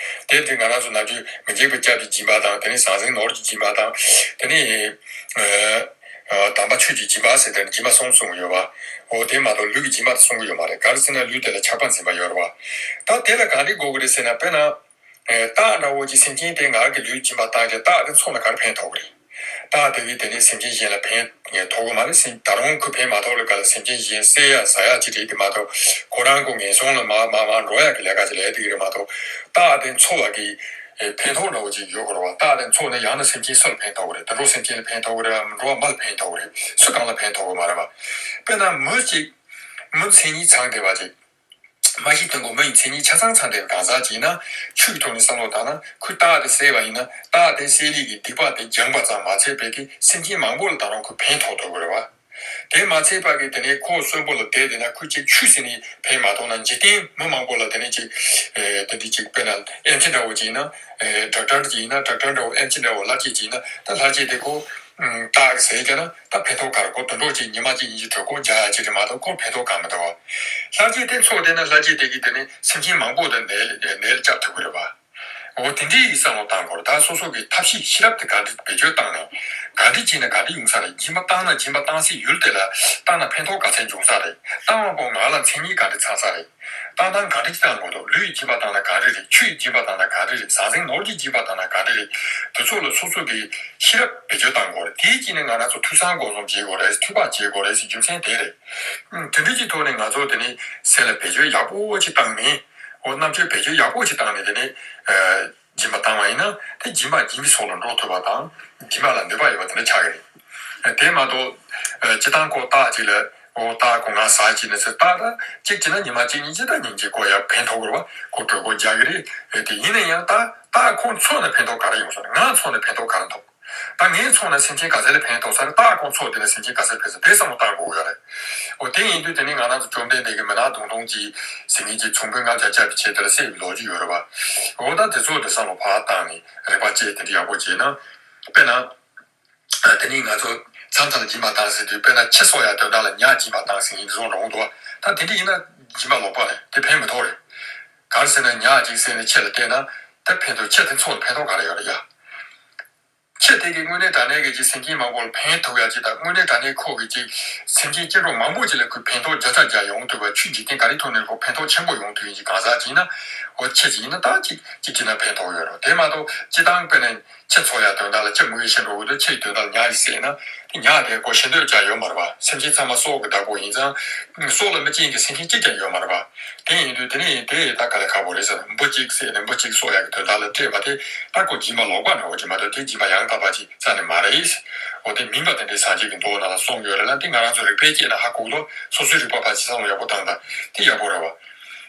དེ་དུས་ང་རང་ཚོ་ནམ་རྒྱུན་མི་འཇིགས་པའི་སྐྱབས་ཀྱི་སྦྱིན་པ་དང་། དེ་ནས་ཟང་ཟིང་ནོར་གྱི་སྦྱིན་པ་དང་། དེ་ནས་ཨ་དམ་པ་ཆོས་ཀྱི་སྦྱིན་པ་ཟེར་དེ་སྦྱིན་པ་གསུམ་གསུངས་ཡོད་པ། འོ་དེ་མ་གཏོགས་ལུས་ཀྱི་སྦྱིན་པ་དེ་གསུང་གི་ཡོད་མ་རེད། ག་རེ་ཟེར་ན་ལུས་དེ་ལ་ཆགས་པ་འཛིན་པ་ཡོད་རེད་པ། ད་དེ་ལ་ག་འདྲས་དགོས་ཀྱི་རེད་ཟེར་ན། དཔེར་ན་ཨ་སྟག་འདྲ་བོ་ཅིག་སེམས་ཅན་དེ་ང་གི་ལུས་སྦྱིན་པ་བཏང་རྗེས་སྟག་དེ་འཚོ་ན་ག་རེ་ཕན་ཐོགས་ཀྱི་རེད། སྟག་དེ་གིས་དེ་ནས་སེམས་ཅན་གཞན་ལ་ཕན་ཐོགས་ཀྱི་མ་རེད། སེམས་ད་རུང་ཁོས་ཕན་མ་ཐོགས་ལ་ག་ལ་སེམས་ཅན་གཞན་བསད་ཡ་ཟ་ཡ་ཅིག་རེད། དེ་མ་གཏོགས་ཁོ་རང་ཁོ་ངན་སོང་ལ་མར་མར་མར་འགྲོ་ཡ་གི་ལས་ཀ་ཅིག་ལས་བསྡད་ཀྱི་རེད་མ་གཏོགས། སྟག་དེ་འཚོ་བ་གི་ཕན་ཐོགས་འདྲ་བོ་ཅིག་ཡོད་དགོས་རེད་པ། སྟག་དེ་འཚོ་ནས་ཡང་ན་སེམས་ཅན་སུ་ལ་ཕན་ཐོགས་ཀྱི་རེད། དུད་འགྲོ་སེམས་ཅན་ལ་ཕན་ཐོགས་ཀྱི་རེད། འགྲོ་བ་མ་ལ་ཕན་ཐོགས་ཀྱི་རེད། སུ་གང་ལ་ཕན་ཐོགས་ཀྱི་མ་རེད་པ། དཔེར་ན་མི་ཅིག་མི་མཚན་ཉིད་ཚང་བསྡད་པ་ཅིག་མ་གཞི་དོན་གོ་མི་ཡི་མཚན་ཉིད་ཆ་ཚང་ཚང་བསྡད་པའི་གང་ཟག་ཅིག་ཡིན་ན། ཆོས་ཀྱི་ཐོག་ནས་བསམ་བློ་བཏང་ན། ཁོས་སྟག་དེ་བསད་པ་ཡིན་ན། སྟག་དེ་བསད་ལུས་ཀྱི་སྡིག་པ་དེ་སྦྱངས་པ་ཙམ་མ་ཚད་པའི་གི་སེམས་ཅན་མང་པོ་ལ་ད་རུང་ཁོས་ཕན་ཐོགས་ཐུབ་ཀྱི་རེད་པ། དེ་མ་ཚད་པ་གི་དེ་ནས་ཁོ་གསོན་པོ་ལ་བསྡད་བསྡད་ན་ཁོས་ཅིག་ཆོས་ཟེར་ནས་ཕན་མ་ཐོགས་ན། འཇིག་རྟེན་མི་མང་པོ་ལ་དེ་ནས་ཅིག་ཨེ། དེ་འདྲ་ཅིག་དཔེར་ན་ཨེམ་ཆི་འདྲ་བོ་ཅིག་ཡིན་ན། ཨེ། ཌོག་ཊར་ཅིག་ཡིན་ན། ཌོག་ཊར་འདྲ་བོ་ཨེམ་ཆི་འདྲ་བོ་ལྷ་རྗེ་ཅིག་ཡིན་ན། ད་ལྷ་རྗེ་དེ་ཁོ་ཨུམ། སྟག་གིས་བསད་བྱས་ན་ད་ཕན་ཐོགས་ག་རེ། ཁོ་དུད་འགྲོ་ཅིག་ཉི་མ་གཅིག་གཉིས་ཀྱི་གྲོད་ཁོག་རྒྱགས་ཡ་ཅིག་རེད་མ་གཏོགས་ཁོར་ཕན་ཐོགས་གང་མི་འདུག་བ། ལྷ་རྗེ་དེ་འཚོ་བསྡད་ན་ལྷ་རྗེ་དེ་གིས་དེ་ནས་སེམས་ཅན་མང་པོ་དེ་ནད་ལ་ནད་ལ་བསྐྱབ་ཐུབ་ཀྱི་རེད་པ། འོ་དེ་འདྲའི་བསམ་བློ་བཏང་དགོས་རེད། ད་སོ་སོ་གི་ཐབས་ཤེས་ཤེས་རབ་དེ་ག་འདྲ་བེད་སྤྱོད་བཏང་ནས་ག་འདྲ་བྱས་ན་ག་འདྲ་ཡོང་ས་རེད། སྦྱིན་པ་བཏང་ན་སྦྱིན་པ་བཏང་སའི་ཡུལ་དེ་ལ་བཏང་ན་ཕན་ཐོགས་ག་ཚད་འབྱུང་ས་རེད། བཏང་བ་པོ་ང་ལ་མཚན་ཉིད་ག་འདྲ་ཚང་ས་རེད། བཏང་སྟངས་ག་འདྲ་ཅིག་བཏང་དགོས་འདུག་ལུས་ཡི་སྦྱིན་པ་བཏང་ན་ག་འདྲ་རེད། ཆོས་ཡི་སྦྱིན་པ་བཏང་ན་ག་འདྲ་རེད། ཟང་ཟིང་ནོར་གྱི་སྦྱིན་པ་བཏང་ན་ག་འདྲ་རེད། དེ་ཚོ་ལ་སོ་སོ་གི་ཤེས་རབ་བེད་སྤྱོད་བཏང་དགོས་རེད། དེའི་དཀྱིལ་ནས་ང་རང་ཚོ་ཐོས་བསམ་སྒོམ་གསུམ་བྱེད་དགོས་རེད། ཐོས་པ་བྱེད་དགོས་རེད་ཟེར་རྒྱུ་མཚན་དེ་རེད། ཨུམ། དེ་འདྲ་གྱི་ཐོག་ནས་ང་ཚོ་དེ་ནི་སེམས་ལ་བེད་སྤྱོད་ཡག་པོ་ཅིག་བཏང་ནས། འོ་རྣམ་དཔྱོད་བེད་སྤྱོད་ཡག་པོ་ཅིག་བཏང་ནས་དེ་ནི་ཨ། སྦྱིན་པ་བཏང་བ་ཡིན་ན་དེ་སྦྱིན་པ་སྦྱིན་པའི་ཚོགས་ལ་འགྲོ་ཐུབ་པ་དང་། སྦྱིན་པ་ལ་ནུས་པ་ཡོད་པ་དེ་འདྲ་ཆགས་ཀྱི་རེད། དེ་མ་གཏོགས་ཨ། སྤྱིར་བཏང་ཁོ་སྟག་ཅིག་ལ། འོ་སྟག་ཁོ་ང་ཟ་བྱས་ནས་ཟེར། སྟག་ད་གཅིག་བྱས་ན་ཉི་མ་གཅིག་གཉིས་ཅིག་ད་ཉིན་གཅིག་ཁོ་ཡ་ཕན་ཐོགས་ཀྱི་རེད་པ། ཁོ་གྲོད་ཁོག་རྒྱགས་ཀྱི་རེད། ཨེ། དེ་ཡིན་ན་ཡང་ད་སྟག་ཁོ་འཚོ་ན་ཕན་ཐོགས་ག་རེ་ཡོང་ས་རེད། ང་འཚོ་ན་ཕན་ཐོགས་ག་རེ་འདུག་ད་ངས་འཚོ་ན་སེམས་ཅན་ག་ཚད་ལ་ཕན་ཐོགས་ས་རེད། སྟག་ཁོ་འཚོ་བསྡད་ན་སེམས་ཅན་ག་ཚད་ཕན་ས་རེད། དེ་བསམ་བློ་བཏང་དགོས་ཡོད་རེད། འོ་དེ་ཡིན་དུས་དེ་ནི་ང་རང་ཚོ་བཅོམ་ལྡན་འདས་ཀྱིས་མི་ནག་མདུང་ཐུང་གཅིག་ཟེར་མཁན་གྱི་ཚོང་དཔོན་ལྔ་བརྒྱ་བཅའ་བའི་ཆེད་དུ་ལ་བསད་པའི་ལོ་རྒྱུས་ཡོད་རེད་པ། འོ་ད་དེ་ཚོ་དེ་བསམ་བློ་ཕར་བཏང་ནས་རིག་པ་དཔྱད་དེ་འདྲ་ཡག་པོ་བྱས་ན། དཔེར་ན། ཨ། དེ་ནི་ང་ཚོ་མཚམས་མཚམས་ལ་སྦྱིན་པ་བཏང་ཟེར་དུས། དཔེར་ན་ཁྱི་གསོ་ཡ་དོན་དག་ལ་ཉ་སྦྱིན་པ་བཏང་ཟེར་མཁན་དེ་ཚོ་འདྲ་བོ་འདུག་བ། ད་དེ་འདྲ་ཡིན་ན་སྦྱིན་པ་ལོག་པ་རེད། དེ་ཕན་མི་ཐོགས་རེད། ག་རེ་ཟེར་ན་ཉ་གཅིག་བསད་ནས་ཁྱི་ལ་སྟེར་ན་ད་ཕན་ཐོགས། ཁྱི་དེ་འཚོ་ནས་ཕན་ཐོགས་ག་རེ་ཡོད་རེད་ཡ། ཁྱི་དེ་གིས་དངོས་གནས་དྲང་གནས་ཀྱི་ཅིག་སེམས་ཅན་མང་པོ་ལ་ཕན་ཐོགས་ཡ་ཅིག་དང་། དངོས་གནས་དྲང་གནས་ཁོ་གིས་ཅིག་སེམས་ཅན་སྐྱེ་འགྲོ་མང་པོ་ཅིག་ལ་ཁོས་ཕན་ཐོགས་བརྒྱ་ཆ་བརྒྱ་ཡོང་ཐུབ་པ། ཆོས་འཇིག་རྟེན་ག་རེའི་ཐོག་ནས་ཁོ་ཕན་ཐོགས་ཆེན་པོ་ཡོང་ཐུབ་ཡིན་ཅིག་གང་ཟག་ཅིག་ཡིན་ན། ཁྱེད་ཀྱིས་ཡིན་ན་ད་ཅིག་ཅིག་བྲིས་ན་ཕན་ཐོགས་ཡོད་རེད། དེ་མ་གཏོགས་སྤྱིར་བཏང་དཔེར་ན་ཁྱི་འཚོ་ཡ་དོན་དག་ལ་ཁྱི་མི་ཡི་ཤི་འགྲོ་གི་འདུག་ཁྱི་ཡི་དོན་དག་ལ་ཉ་ཡི་བསད་ན་དེ་ཉ་དེ་ཁོ་ཤི་འདོད་ཀྱང་ཡོད་མ་རེད་པ། སེམས་ཅན་ཚང་མ་སྲོག་གི་བདག་པོ་ཡིན་ཙང་སྲོག་ལ་མི་སྐྱེ་མཁན་སེམས་ཅན་གཅིག་ཀྱང་ཡོད་མ་རེད་པ། དེ་ཡིན་དུས་དེ་ནི་དེ་ད་དཀའ་ལས་ཁག་པོ་རེད་ཟེར། འབུ་གཅིག་བསད་ནས་འབུ་གཅིག་གསོ་ཡ་གི་དོན་དག་ལ་སྤྲད་པ་དེ་ད་ཁོ་སྦྱིན་པ་ལོག་པ་འདྲ་བོ་ཅིག་མ་གཏོགས་དེ་སྦྱིན་པ་ཡང་དག་པ་ཅིག་རྩ་ནས་མ་རེད། འོ་དེ་མིན་པ་དེ་འདྲའི་སངས་རྒྱས་ཀྱི་མདོ་ནང་ལ་གསུངས་ཡོད་རེད་ལ། དེ་ང་རང་ཚོ་རིག་པའི་དཀྱིལ་ན་ཧ་གོ་གི་འདུག་སོ་སོའི་རིག་པ་ཕར་ཅིག་བསམ་བློ་ཡག་པོ་བཏང་དང་། དེ་ཡག་པོ་རེད་བ།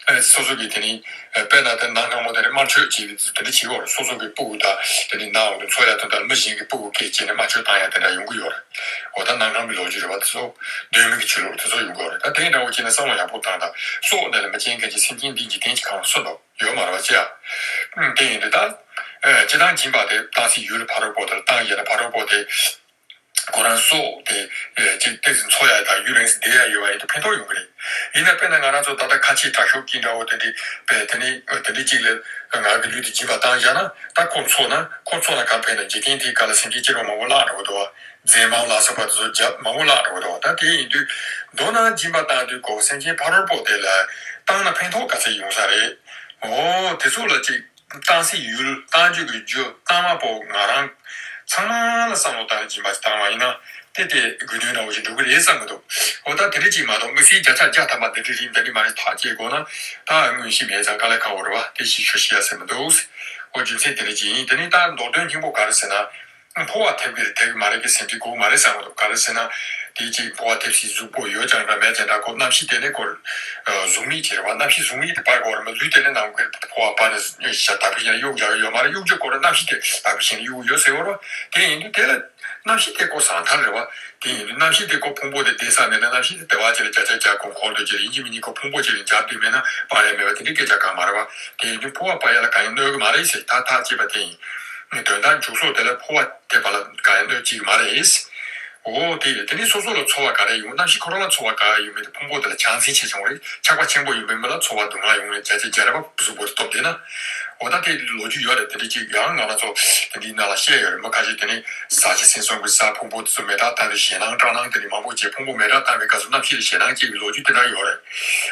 ཨེ། སོ་སོ་གིས་དེ་ནི་ཨེ། དཔེར་ན་དེ་ནང་སྔ་མོ་དེ་ནི་དམར་མཆོད་བྱེད་ཀྱི་དེ་འདྲ་བྱེད་ཡོད་རེད། སོ་སོ་གི་སྤུ་གུ་དང་དེ་ནི་ནང་འོག་ཏུ་འཚོ་ཡ་དེ་དང་མི་གཞན་གྱི་སྤུ་གུ་སྐད་བྱས་ནས་དམར་མཆོད་བཏང་ཡ་དེ་འདྲ་ཡོང་གི་ཡོད་རེད། འོ་ད་ནང་སྔ་མོའི་ལོ་རྒྱུས་རེད་བ། དེ་ཚོ་གདོད་མའི་གི་ཆོས་ལུགས་དེ་ཚོ་ཡོང་གི་ཡོད་རེད། ད་དེ་འདྲ་བོ་བྱས་ནས་བསམ་བློ་ཡག་པོ་བཏང་དང་། སྲོག་འདི་ལ་མི་སྐྱེ་མཁན་གྱི་སེམས་ཅན་འདི་འཇིག་རྟེན་གྱི་ཁམས་སུ་འདུག་ཡོད་མ་རེད་བ་ཅེ། ཨ། དེ་ཡིན་དུས་ད། ཨ། སྤྱིར་བཏང་སྦྱིན་པ་དེ་བཏང་སའི་ཡུལ་ཕ་རོལ་པོ་དེར་བཏང་ཡས་ན་ཕ་རོལ་པོ་དེ། ཁོ་རང་སྲོག་དེ། ཨ། ཅིག་ཏོག་ཙམ་འཚོ་ཡ་དང་ཡུན་རིང་ཙམ་བསྡད་ཡ་ཡོད་པ་ཡིན་དུས་ཕན་ཐོགས་ཡོང་གི་རེད། ཡིན་ན་དཔེར་ན་ང་རང་ཚོ་ད་ལྟ་ཁ་ཆེའི་དྲག་ཤུགས་ཀྱི་འདྲ་བོ་དེ་འདྲའི་བས་དེ་ནི་དེ་འདྲའི་ཅིག་ལ་ང་རང་གི་ལུས་དེ་སྦྱིན་པ་བཏང་བཞག་ན། ད་ཁོ་འཚོ་ན་ཁོ་འཚོ་ན་ག་ཕན་ན། འཇིག་རྟེན་དེའི་སྒང་ལ་སེམས་ཅན་སྐྱེ་རོགས་མང་པོ་བརླག་འགྲོ་གི་འདུག་བ། མཛེས་མ་ལ་སོགས་པ་དེ་ཚོ་རྒྱབ་མང་པོ་བརླག་འགྲོ་གི་འདུག་བ། ད་དེ་ཡིན་དུས་མདོར་ན་སྦྱིན་པ་བཏང་དུས་ཁོ་སེམས་ཅན་ཕ་རོལ་པོ་དེ་ལ་བཏང་ན་ཕན་ཐོགས་ག་ཚད་ཡོང་ས་རེད། འོ་དེ་ཚོ་ལ་ཅིག་བཏང་སའི་ཡུལ། བཏང་རྒྱུ་གི་རྒྱུ། བཏང་བ་པོ་ང་རང་ཚང་མ་ལ་བསམ་བློ་བཏང་ནས་སྦྱིན་པ་ཞིག་བཏང་བ་ཡིན་ན། དེ་དེ་དགོས་དོན་འདྲ་བོ་ཞིག་འགྲུབ་ཀྱི་རེད་བསམ་གྱི་འདུག་འོ་ད་དེ་འདྲ་ཅིག་མ་གཏོགས་དམིགས་བསལ་བརྒྱ་ཆ་བརྒྱ་ཐམ་པ་འདི་འདྲ་རེད། འདི་འདྲ་མ་རེད་ཐག་བཅད་དགོས་ན་ད་དངོས་གཞི་མེད་ཙང་དཀའ་ལས་ཁག་པོ་རེད་བ། དེ་ཞིག་ཤོད་ཤེས་ཡ་ཟེར་མི་འདུག་འོ་རྒྱུ་མཚན་དེ་འདྲ་ཅིག་ཡིན། དེ་ནས་ད་མདོར་དོན་སྙིང་པོ་ག་རེ་ཟེར་ན། འཕོ་བ་ཐེབས་ཀྱི་རེད་ཐེབས་ཀྱི་མ་རེད་ཀྱི་ཟེར་གྱི་དགོས་མ་རེད་བསམ་གྱི་འདུག་ག་རེ་ཟེར་ན། དེ་ཅིག་འཕོ་བ་ཐེབས་སའི་གཟུགས་པོ་ཡོད་ཀྱང་འདྲ་མེད་ཀྱང་འདྲ། ཁོ་རྣམ་ཤེས་དེ་ནས་ཁོ་གཟུགས་མེད་ཅིག་རེད་བ། རྣམ་ཤེས་གཟུགས་མེད་དེ་པར་གོ་ར་མི། ལུས་དེ་ནས་ནམ་མཁའི་འཕོ་བ་པར་ནས་ཤ་དག་པའི་ཞིང་གཡུག་རྒྱག་གི་ཡོད་མ་རེད། གཡུག་རྒྱུ་ཁོ་ར་རྣམ་ཤེས་དེ་དག་པའི་ཞིང་གཡུག་ཡོད་ཟེར་བ་རེད་བ། དེ་ཡིན་དུས་དེ་ལ་རྣམ་ཤེས་དེ་ཁོ་ཟང་ཐལ་རེད་བ། དེ་ཡིན་དུས་རྣམ་ཤེས་དེ་ཁོ་ཕུང་པོ་དེ་བདེ་ས་མེད་ན་རྣམ་ཤེས་དེ་བདེ་བ་ཅིག་ལ་བརྒྱ་ཆ་བརྒྱ་ཁོ་འཁོར་འདོད་ཀྱི་རེད། ཡིན་གཅིག་མིན་གཉིས་ཁོ་ཕུང་པོ་ཅིག་ལ་འབྱར་འདོད་མེད་ན་པར་ཡ་མེད་བ། དེ་འདྲའི་སྐད་ཆ་གང་མ་རེད་བ། དེ་ཡིན་དུས་འཕོ་བ་པ་ཡ་ལ་གང་ཡང་གནོད་ཀྱི་མ་རེད་ཟེར་ད་ཐག་བཅད་པ་དེ་ཡིན། དོན་དག་འཇུག་སོགས་དེ་ལ་འཕོ་བ་ཐེབས་པ་ལ་གང་ཡང་གནོད་བྱེད་ཀྱི་མ་རེད། འོ་དེ་ཡིན། དེ་ནི་སོ་སོ་ལ་ཚོར་བ་ག་རེ་ཡོང་། རྣམ་ཤེས་ཁོ་རང་ལ་ཚོར་བ་ག་ཡོང་མེད་དེ་ཕུང་པོ་དེ་ལ་བྱང་སེམས་ཆེ་ཆུང་རེད། ཆགས་པ་ཆེན་པོ་ཡོད་པའི་མི་ལ་ཚོར་བ་སྡུག་བསྔལ་ཡོང་ནས་བརྒྱ་ཆ་བརྒྱ་རེད་པ། གཟུགས་པོ་དེ་སྟོབས་ལྡན་ན། འོ་ད་དེ་ལོ་རྒྱུས་ཡོད་རེད། དེ་འདྲ་ཅིག་ཡང་ང་རང་ཚོ་དེ་འདྲའི་ནང་ལ་བཤད་ཡོད་རེད། མི་ཁ་ཤས་དེ་ནི་ཟ་བྱེད་སེམས་གསུམ་གྱི་ས་ཕུང་པོ་དེ་ཚོ་མེ་དྲག་བཏང་བའི་ཞེད་སྣང་སྐྲག་སྣང་དེ་འདྲ་མང་པོ་བྱས། ཕུང་པོ་མེ་དྲག་བཏང་བའི་སྐབས་སུ་རྣམ་ཤེས་ལ་ཞེད་སྣང་སྐྱེ་བའི་ལོ་རྒྱུས་དེ་འདྲ་ཡོད་རེད།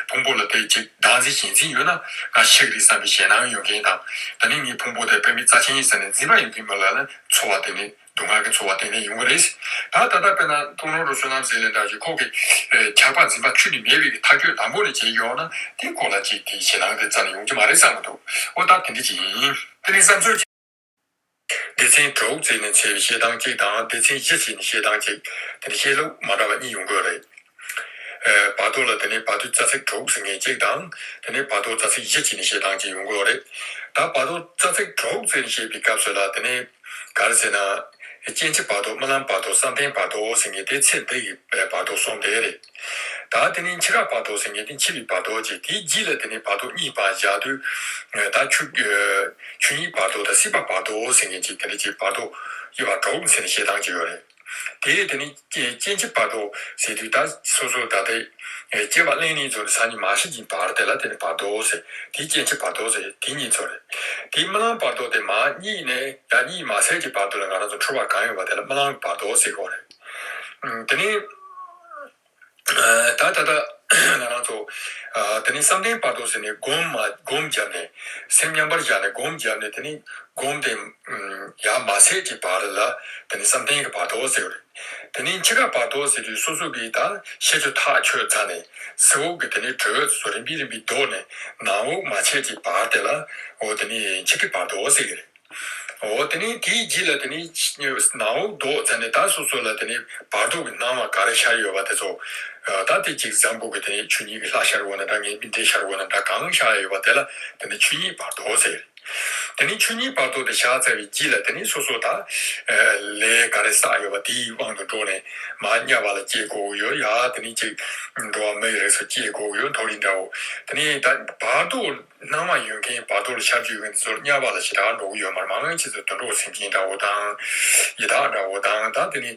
ཕུང་པོ་ལ་དེ་ཅིག་བདག་འཛིན་ཞེན་འཛིན་ཡོད་ན་ང་ཤི་གི་རེད་བསམ་པའི་ཞེད་སྣང་ཡོད་མཁན་དང་། ད་ནི་ངའི་ཕུང་པོ་དེ་དཔེ་མི་རྩ་ཆེན་ཡིན་ཟེར་ནས་འཛིན་པ་ཡོད་མཁན་མི་ལ་ནི་ཚོར་བ་དེ་ནི་སྡུག་བསྔལ་གྱི་ཚོར་བ་ཏན་ཏན་ཡོང་གི་རེད། ད་ད་ལྟ་དཔེར་ན་ཏུང་ཧྲོང་རུ་བསོད་ནམས་ཟེར་ལེ་འདྲ་ཞིག་ཁོ་གི་ཨེ། ཆགས་པ་འཛིན་པ་ཁྱོན་ནས་མེད་པའི་གི་ཐག་གཅོད་དང་པོ་ནས་བྱས་ཡོང་ན་དེ་ཁོ་ལ་ཅིག་དེའི་ཞེད་སྣང་དེ་རྩ་ནས་ཡོང་གི་མ་རེད་བསམ་གི་འདུག་འོ་ད་དེ་འདྲ་ཅིག་ཡིན། དེ་ནི་བསམ་ཚུལ། སྡེ་ཚན་དྲུག་བརྩིས་ནས་འཚོལ་བའི་བཤད་སྟངས་གཅིག་དང་། སྡེ་ཚན་བཞི་བརྩིས་ནས་བཤད་སྟངས་གཅིག་དེ་ནི་བཤད་ལུགས་མ་འདྲ་བ་གཉིས་ཡོང་གི་རེད། ཨེ། བར་དོ་ལ་དེ་ནི་བར་དོའི་རྩ་ཚིག་དྲུག་ཟེར་མཁན་གཅིག་དང་། དེ་ནི་བར་དོ་རྩ་ཚིག་བཞི་བརྩིས་ནས་བཤད་སྟངས་གཅིག་ཡོང་གི་རེད། ད་བར་དོ་རྩ་ཚིག་དྲུག་བརྩིས་ནས་བཤད་པའི་སྐབས་སུ་ལ་དེ་ནི་ག་རེ་ཟེར་ན། སྐྱེ་འཆི་བར་དོ། རྨི་ལམ་བར་དོ། བསམ་གཏན་བར་དོ་ཟེར་མཁན་དེ་ཚེ་འདི་ཡི་བར་དོ་གསུམ་དེ་རེད། ད་དེ་ནི་འཆི་ཁ་བར་དོ་ཟེར་མཁན་དེ་འཆི་བའི་བར་དོ་གཅིག་དེའི་རྗེས་ལ་དེ་ནི་བར་དོ་གཉིས་པ་བཞག་དུས། ད་ཆོས། ཆོས་ཉིད་བར་དོ་དང་སྲིད་པ་བར་དོ་ཟེར་མཁན་གཅིག་དེ་འདྲ་གཅིག་བར་དོ་དབྱེ་བ་དྲུག་ཟེར་ནས་བཤད་སྟངས་ཅིག་ཡོད་རེད། དེ་དེ་ནི་སྐྱེ་སྐྱེ་འཆི་བར་དོ་ཟེར་དུས་ད་སོ་སོ་ད་ལྟའི་སྐྱེ་བ་ལེན་ནས་འཛོམས་ནས་སང་ཉིན་མ་ཤི་གྱི་བར་དེ་ལ་དེ་ནི་བར་དོ་ཟེར། དེ་སྐྱེ་འཆི་བར་དོ་ཟེར་དེ་གཉིས་ཚོ་རེད། དེ་རྨི་ལམ་བར་དོ་དེ་མ་གཉིད་ནས་ཡང་གཉིད་མ་སད་ཀྱི་བར་དོ་ལ་ང་རང་ཚོ་འཁྲུལ་བ་གང་ཡོད་པ་དེ་ལ་རྨི་ལམ་བར་དོ་ཟེར་གོ་རེད། དེ་ནི། ད་ད་ལྟ་ང་རང་ཚོ་དེ་ནི་བསམ་གཏན་བར་དོ་ཟེར་ནས་སྒོམ་མ་སྒོམ་བརྒྱབ་ནས་སེམས་མཉམ་པར་བཞག་ནས་སྒོམ་བརྒྱབ་ནས་དེ་ནི་སྒོམ་དེ་ཡང་མ་ཟད་ཀྱི་བར་ལ་དེ་ནི་བསམ་གཏན་གྱི་བར་དོ་ཟེར་བ་རེད། དེ་ནི་འཆི་ཁ་བར་དོ་ཟེར་དུས་སོ་སོ་གིས་ད་ཤི་ཆོག་ཐག་ཆོད་ཚར་ནས་ཟེར་འོག་གི་དེ་ནི་དྲོད་སོ་རིམ་པས་རིམ་པས་ལྡོག་ནས་ནང་འོག་མ་ཆད་ཀྱི་བར་དེ་ལ་འོ་དེ་ནི་འཆི་ཁའི་བར་དོ་ཟེར་གི་རེད། འོ་དེ་ནས་དེའི་རྗེས་ལ་དེ་ནས་ནང་འོག་ལྡོག་ཚར་ནས་ད་སོ་སོ་ལ་དེ་ནས་བར་དོ་གི་སྣང་བ་ག་རེ་ཤར་ཡོད་པ་དེ་ཚོ། ད་དེ་གཅིག་བཟང་པོ་གི་དེ་ནས་ཆོས་ཉིད་ཀྱི་ལྷ་ཤར་བ་ན་འདྲ། ངན་པའི་འདྲེ་ཤར་བ་ན་འདྲ། གང་ཤར་ཡོད་པ་དེ་ལ་དེ་ནས་ཆོས་ཉིད་བར་དོ་ཟེར། དེ་ནས་ཆོས་ཉིད་བར་དོ་དེ་ཤར་ཚར་བའི་རྗེས་ལ་དེ་ནས་སོ་སོ་ད་ལས་ག་རེ་བསགས་ཡོད་པ་དེའི་དབང་དུ་འགྲོ་ནས་མར་དམྱལ་བ་ལ་སྐྱེ་དགོས་ཡོད། ཡ་དེ་ནས་གཅིག་འགྲོ་བ་མི་ཡི་རིགས་སུ་སྐྱེ་དགོས་ཡོད། མཐོ་རིས་འདྲ་བོ་དེ་ནས་ད་བར་དོ། སྣང་བ་ཡོད་མཁན་བར་དོ་ལ་ཤར་རྒྱུ་ཡོད་མཁན་དེ་ཚོར་དམྱལ་བ་ལ་ཞེ་དྲག་འགྲོ་གི་ཡོད་མ་རེད། མང་ཆེ་ཚོ་དུད་འགྲོ་སེམས་ཅན་འདྲ་བོ་དང་། ཡི་དྭགས་འདྲ་བོ་དང་། ད་དེ་ནི་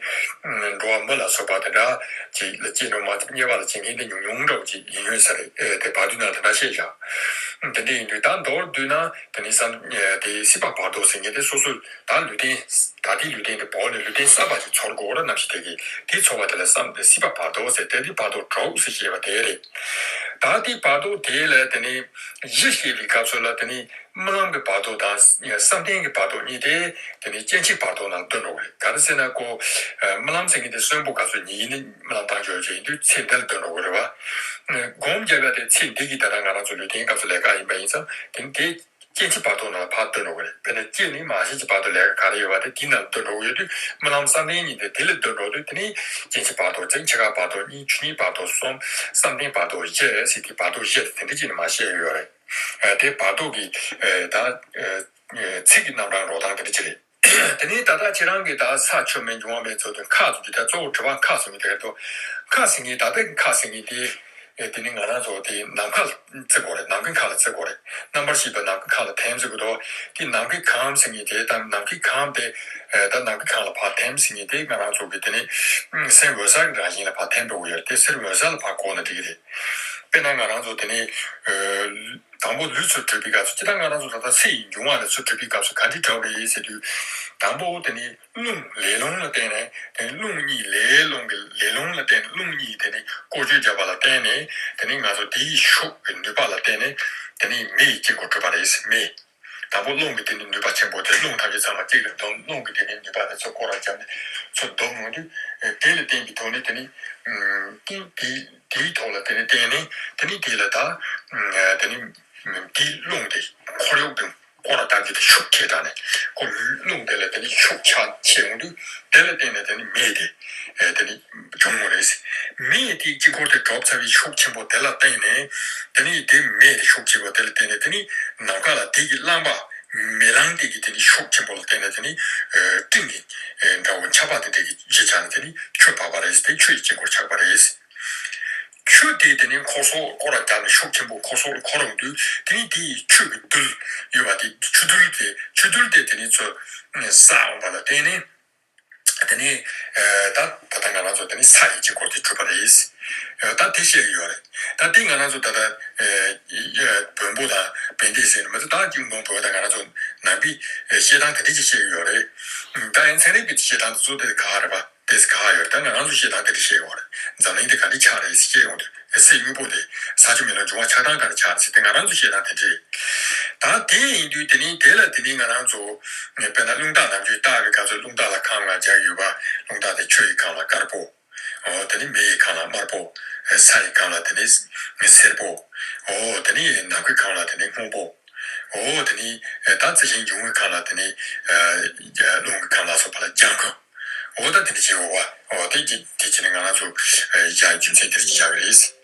འགྲོ་བ་མི་ལ་སོགས་པ་དེ་འདྲ་ཅིག་ལ་སྐྱེ་འགྲོ་མ་ཐུབ། དམྱལ་བ་ལ་སྐྱེ་མཁན་དེ་ཉུང་ཉུང་འདྲ་བོ་ཅིག་ཡིན་ཡོད་ས་རེད། ཨེ། དེ་བར་དོའི་ནང་དེ་འདྲ་བཤད་བཞག་དེ་འདྲ་ཡིན་དུས་ད་མདོར་བསྡུས་ན་དེ་ནི་བསམ་དེ་སྲིད་པ་བར་དོ་ཟེར་མཁན་དེ་སོ་སོ་ད་ལུས་རྟེན་ད་ལྟའི་ལུས་རྟེན་དེ་བོར་ནས་ལུས་རྟེན་གསར་པ་ཅིག་ཚོར་དགོས་ར། རྣམ་ཤེས་དེ་གིས་དེ་ཚོར་བ་དེ་ལ་བསམ་སྲིད་པ་བར་དོ་ཟེར། དེ་དེ་བར་དོ་དྲུག་ཟེར་བཤད་པ་དེ་རེད། ད་དེའི་བར་དོ་དེ་ལ་དེ་ནི་གཞི་བཤད་པའི་སྐབས་སུ་ལ་དེ་ནི་རྨི་ལམ་གྱི་བར་དོ་དང་བསམ་གཏན་གྱི་བར་དོ་གཉིས་དེ་དེ་ནི་སྐྱེ་འཆི་བར་དོ་ནང་འདུ་འགྲོ་གི་རེད། ག་རེ་ཟེར་ན་ཁོ་རྨི་ལམ་ཟེར་མཁན་དེ་གསོན་པོ་སྐབས་སུ་ཉིད་ཡིན་ནི་རྨི་ལམ་བཏང་ཆོག་ཆོག་ཡིན་དུས་ཚེ་འདི་ལ་འདུ་འགྲོ་གི་རེད་བ། སྒོམ་རྒྱབ་ཡ་དེ་ཚེ་འདི་གི་ད་ལྟ་ང་རང་ཚོ་ལུས་རྟེན་སྐབས་སུ་ལས་ཀ་ཡིན་པ་ཡིན་ཙང་དེ་ནི་དེ། སྐྱེ་འཆི་བར་དོ་ནང་ལ་ཕར་འདུ་འགྲོ་གི་རེད། དཔེར་ན་སྐྱེ་ནས་མ་ཤི་ཀྱི་བར་དོ་ལས་ཀ་ག་རེ་ཡོད་པ་དེ་དེའི་ནང་ལ་འདུ་འགྲོ་གི་ཡོད་དུས་རྨི་ལམ་བསམ་གཏན་གཉིས་དེ་དེ་ལ་འདུ་འགྲོ་དུས་དེ་ནི་སྐྱེ་འཆི་བར་དོ་གཅིག་འཆི་ཁ་བར་དོ་གཉིས་ཆོས་ཉིད་བར་དོ་གསུམ་བསམ་གཏན་བར་དོ་བཞི་ཟེར་དེ་བར་དོ་བཞི་དེ་དེ་འདྲ་ཅིག་ནས་མར་བཤད་ཡོད་རེད། དེ་བར་དོ་གི་ད་ཚིག་གི་རྣམ་གྲངས་འགྲོ་སྟངས་དེ་འདྲ་ཅིག་རེད། དེ་ནས་ད་ལྟ་ཁྱེད་རང་གིས་ད་ས་ཆུ་མེ་འབྱུང་བ་མེ་ཚོ་དེ་མཁའ་ཟེར་རྒྱུ་དེ་གཙོ་བོ་དྲི་བ་མཁའ་ཟེར་མཁན་དེ་རེད་དོ། མཁའ་ཟེར་མཁན་ད་ལྟ་གི་མཁའ་ཟེར་མཁན་དེ། ཨེ་དེ་ནི་ང་རང་ཚོ་དེ་ནམ་མཁའ་ལ་བརྩི་དགོས་རེད། ནམ་མཁའི་མཁའ་ལ་བརྩི་དགོས་རེད། རྣམ་པར་ཤེས་པའི་ནམ་མཁའི་མཁའ་ལ་ཐིམ་ཟེར་གི་འདུག་དེ་ནམ་མཁའི་ཁམས་ཟེར་མཁན་དེ་ད་ནམ་མཁའི་ཁམས་དེ་ཨེ་ད་ནམ་མཁའི་ཁམས་ལ་ཕར་ཐིམ་ཟེར་མཁན་དེ་ང་རང་ཚོ་གི་དེ་ནི་ཨུམ་སེམས་འོད་གསལ་གྱི་རང་བཞིན་ལ་ཕར་ཐིམ་འགྲོ་གི་ཡོད་རེད། དེ་སེམས་འོད་གསལ་ལ་ཕར་གོ་ན་འགྲིག་གི་རེད། དཔེར་ན་ང་རང་ཚོ་དེ་ནི་ཨེ་དང་པོ་ལུས་ཚུར་གྲུབ་པའི་སྐབས་སུ་སྤྱིར་བཏང་ང་རང་ཚོ་ད་ལྟ་ཚེ་ཡི་འབྱུང་བ་ལ་ཚུར་གྲུབ་པའི་སྐབས་སུ་ག་འདྲ་གྲུབ་རེད་ཟེར་དུས། དང་པོ་དེ་ནི་རླུང་ལས་རླུང་ལ་བརྟེན་ནས་དེ་ནི་རླུང་གཉིས་ལས་རླུང་གི་ལས་རླུང་ལ་བརྟེན་རླུང་གཉིས་དེ་ནི་བཀོལ་སྤྱོད་བརྒྱབ་པ་ལ་བརྟེན་ནས་དེ་ནི་ང་ཚོ་དེའི་ཤུགས་ཀྱི་ནུས་པ་ལ་བརྟེན་ནས་དེ་ནི་མེ་ཡི་དཀྱིལ་འཁོར་གྲུབ་པ་རེད། མེ། དང་པོ་རླུང་གི་དེ་ནི་ནུས་པ་ཆེན་པོ་དེ་རླུང་ཐམས་ཅད་ཚང་མ་གཅིག་ལ་བསྡོམས། རླུང་གི་དེ་ནི་ནུས་པ་དེ་ཚོ་སྐོར་ར་བརྒྱབ་ནས་ཚུར་བསྡོམས་ཡོང་དུས་དེ་ལ་བརྟེན་པའི་ཐོག་ནས་དེ་ནི་ཀིང་དེ་དེའི་ཐོག་ལ་དེ་ནི་བརྟེན་ནས་དེ་ནི་དེ་ལ་ད་དེ་ནི་དེའི་རླུང་དེ་ཁོར་ཡུག་དང་། སྐོར་ར་བཏབ་རྒྱུ་དེ་ཤུགས་ཆེ་དྲགས་ནས་ཁོ་རླུང་དེ་ལ་དེ་ནི་ཤུགས་ཆག་ཆེ་ཡོང་དུས་དེ་ལ་བརྟེན་ནས་དེ་ནི་མེ་དེ་ཨེ་དེ་ནི་བྱུང་བ་རེད། མེ་དེའི་དཀྱིལ་འཁོར་དེ་གྲུབ་ཚར་བའི་ཤུགས་ཆེན་པོ་དེ་ལ་བརྟེན་ནས་དེ་ནི་དེ་མེ་དེ་ཤུགས་ཆེ་བ་དེ་ལ་བརྟེན་ནས་དེ་ནི་ནམ་མཁའ་ལ་དེ་གི་རླངས་པ་མེ་རླངས་དེ་གི་དེ་ནི་ཤུགས་ཆེན་པོ་ལ་བརྟེན་ནས་དེ་ནི་ཨེ་སྤྲིན་གྱི་ཨེ་འདྲ་བོ་ཆར་པ་དེ་འདྲ་གི་གཞི་ཆགས་ནས་དེ་ནི་ཆུ་འབབ་པ་རེད། དེ་ཆུ་ཡི་དཀྱིལ་འཁོར་ཆགས་པ་རེད། ཆུ་དེ་དེ་ནི་འཁོར་ཚོགས་སྐོར་ར་བརྒྱབ་ནས་ཤུགས་ཆེན་པོ་འཁོར་ཚོགས་ལ་འཁོར་ཡོང་དུས་དེ་ནི་དེ་ཡི་ཆུ་གི་རྡུལ་ཡོད་པ་དེ་ཆུ་རྡུལ་དེ་ཆུ་རྡུལ་དེ་དེ་ནི་ཚུར་ས་འོངས་པ་ལ་བརྟེན་ནས་དེ་ནི་ད་ད་ལྟ་ང་རང་ཚོ་དེ་ནི་ས་ཡི་དཀྱིལ་འཁོར་དེ་གྲུབ་པ་རེད། ད་དེ་བཤད་ཀྱི་ཡོད་རེད། ད་དེ་ང་རང་ཚོ་ད་ལྟ་བོན་པོ་དང་བན་དེ་ཟེར་ནས་མ་ཚད་ད་གཅིག་མོ་བོད་དང་ང་རང་ཚོ་ནང་པའི་བཤད་སྟངས་དེ་འདྲ་ཅིག་བཤད་ཀྱི་ཡོད་རེད། ད་ཡང་ཚན་རིག་པའི་བཤད་སྟངས་དེ་ཚོ་དེ་ག་རེད་པ། དེ་ག་ཡོད་ད་ང་རང་ཚོ་བཤད་སྟངས་དེ་འདྲ་བཤད་ཡོང་རེད། འཛམ་གླིང་དེ་ག་འདྲ་ཆགས་རེད་ཟེར་བཤད་ཡོང་དུས་སའི་དངོས་པོ་དེ་ས་ཆུ་མེ་རླུང་འབྱུང་བ་ཆགས་སྟངས་ག་རེ་ཆགས་རེད་ཟེར་དེ་ང་རང་ཚོ་བཤད་སྟངས་དེ་འདྲ་རེད། ད་དེ་ཡིན་དུས་དེ་ནི་དེ་ལ་དེ་ནི་ང་རང་ཚོ་དཔེར་ན་རླུང་རྟ་ནམ་རྒྱུན་བཏགས་པའི་སྐབས་སུ་རླུང་རྟ་ལ་ཁམས་ལྔ་སྦྱར་ཡོད་པ། རླུང་རྟ་དེ་ཆུ་ཡི་ཁམས་ལ་དཀར་པོ། འོ་དེ་ནི་མེ་ཡི་ཁམས་ལ་དམར་པོ། ས་ཡི་ཁམས་ལ་དེ་ནི་སེར་པོ། འོ་དེ་ནི་ནམ་མཁའི་ཁམས་ལ་དེ་ནི་སྔོན་པོ། འོ་དེ་ནི་ད་རྩི་ཤིང་འབྱུང་བའི་ཁམས་ལ་དེ་ནི་རླུང་གི་ཁམས་ལ་སོགས་པ་ལ་ལྗང་ཁུ། འོ་ད་དེ་འདྲ་བྱེད་འོ་བ། འོ་དེ་ཅི་དེ་ཅི་ནི་ང་རང་ཚོ་བཞག་རྒྱུ་མཚན་དེ་རིགས་བཞག་གི་རེད།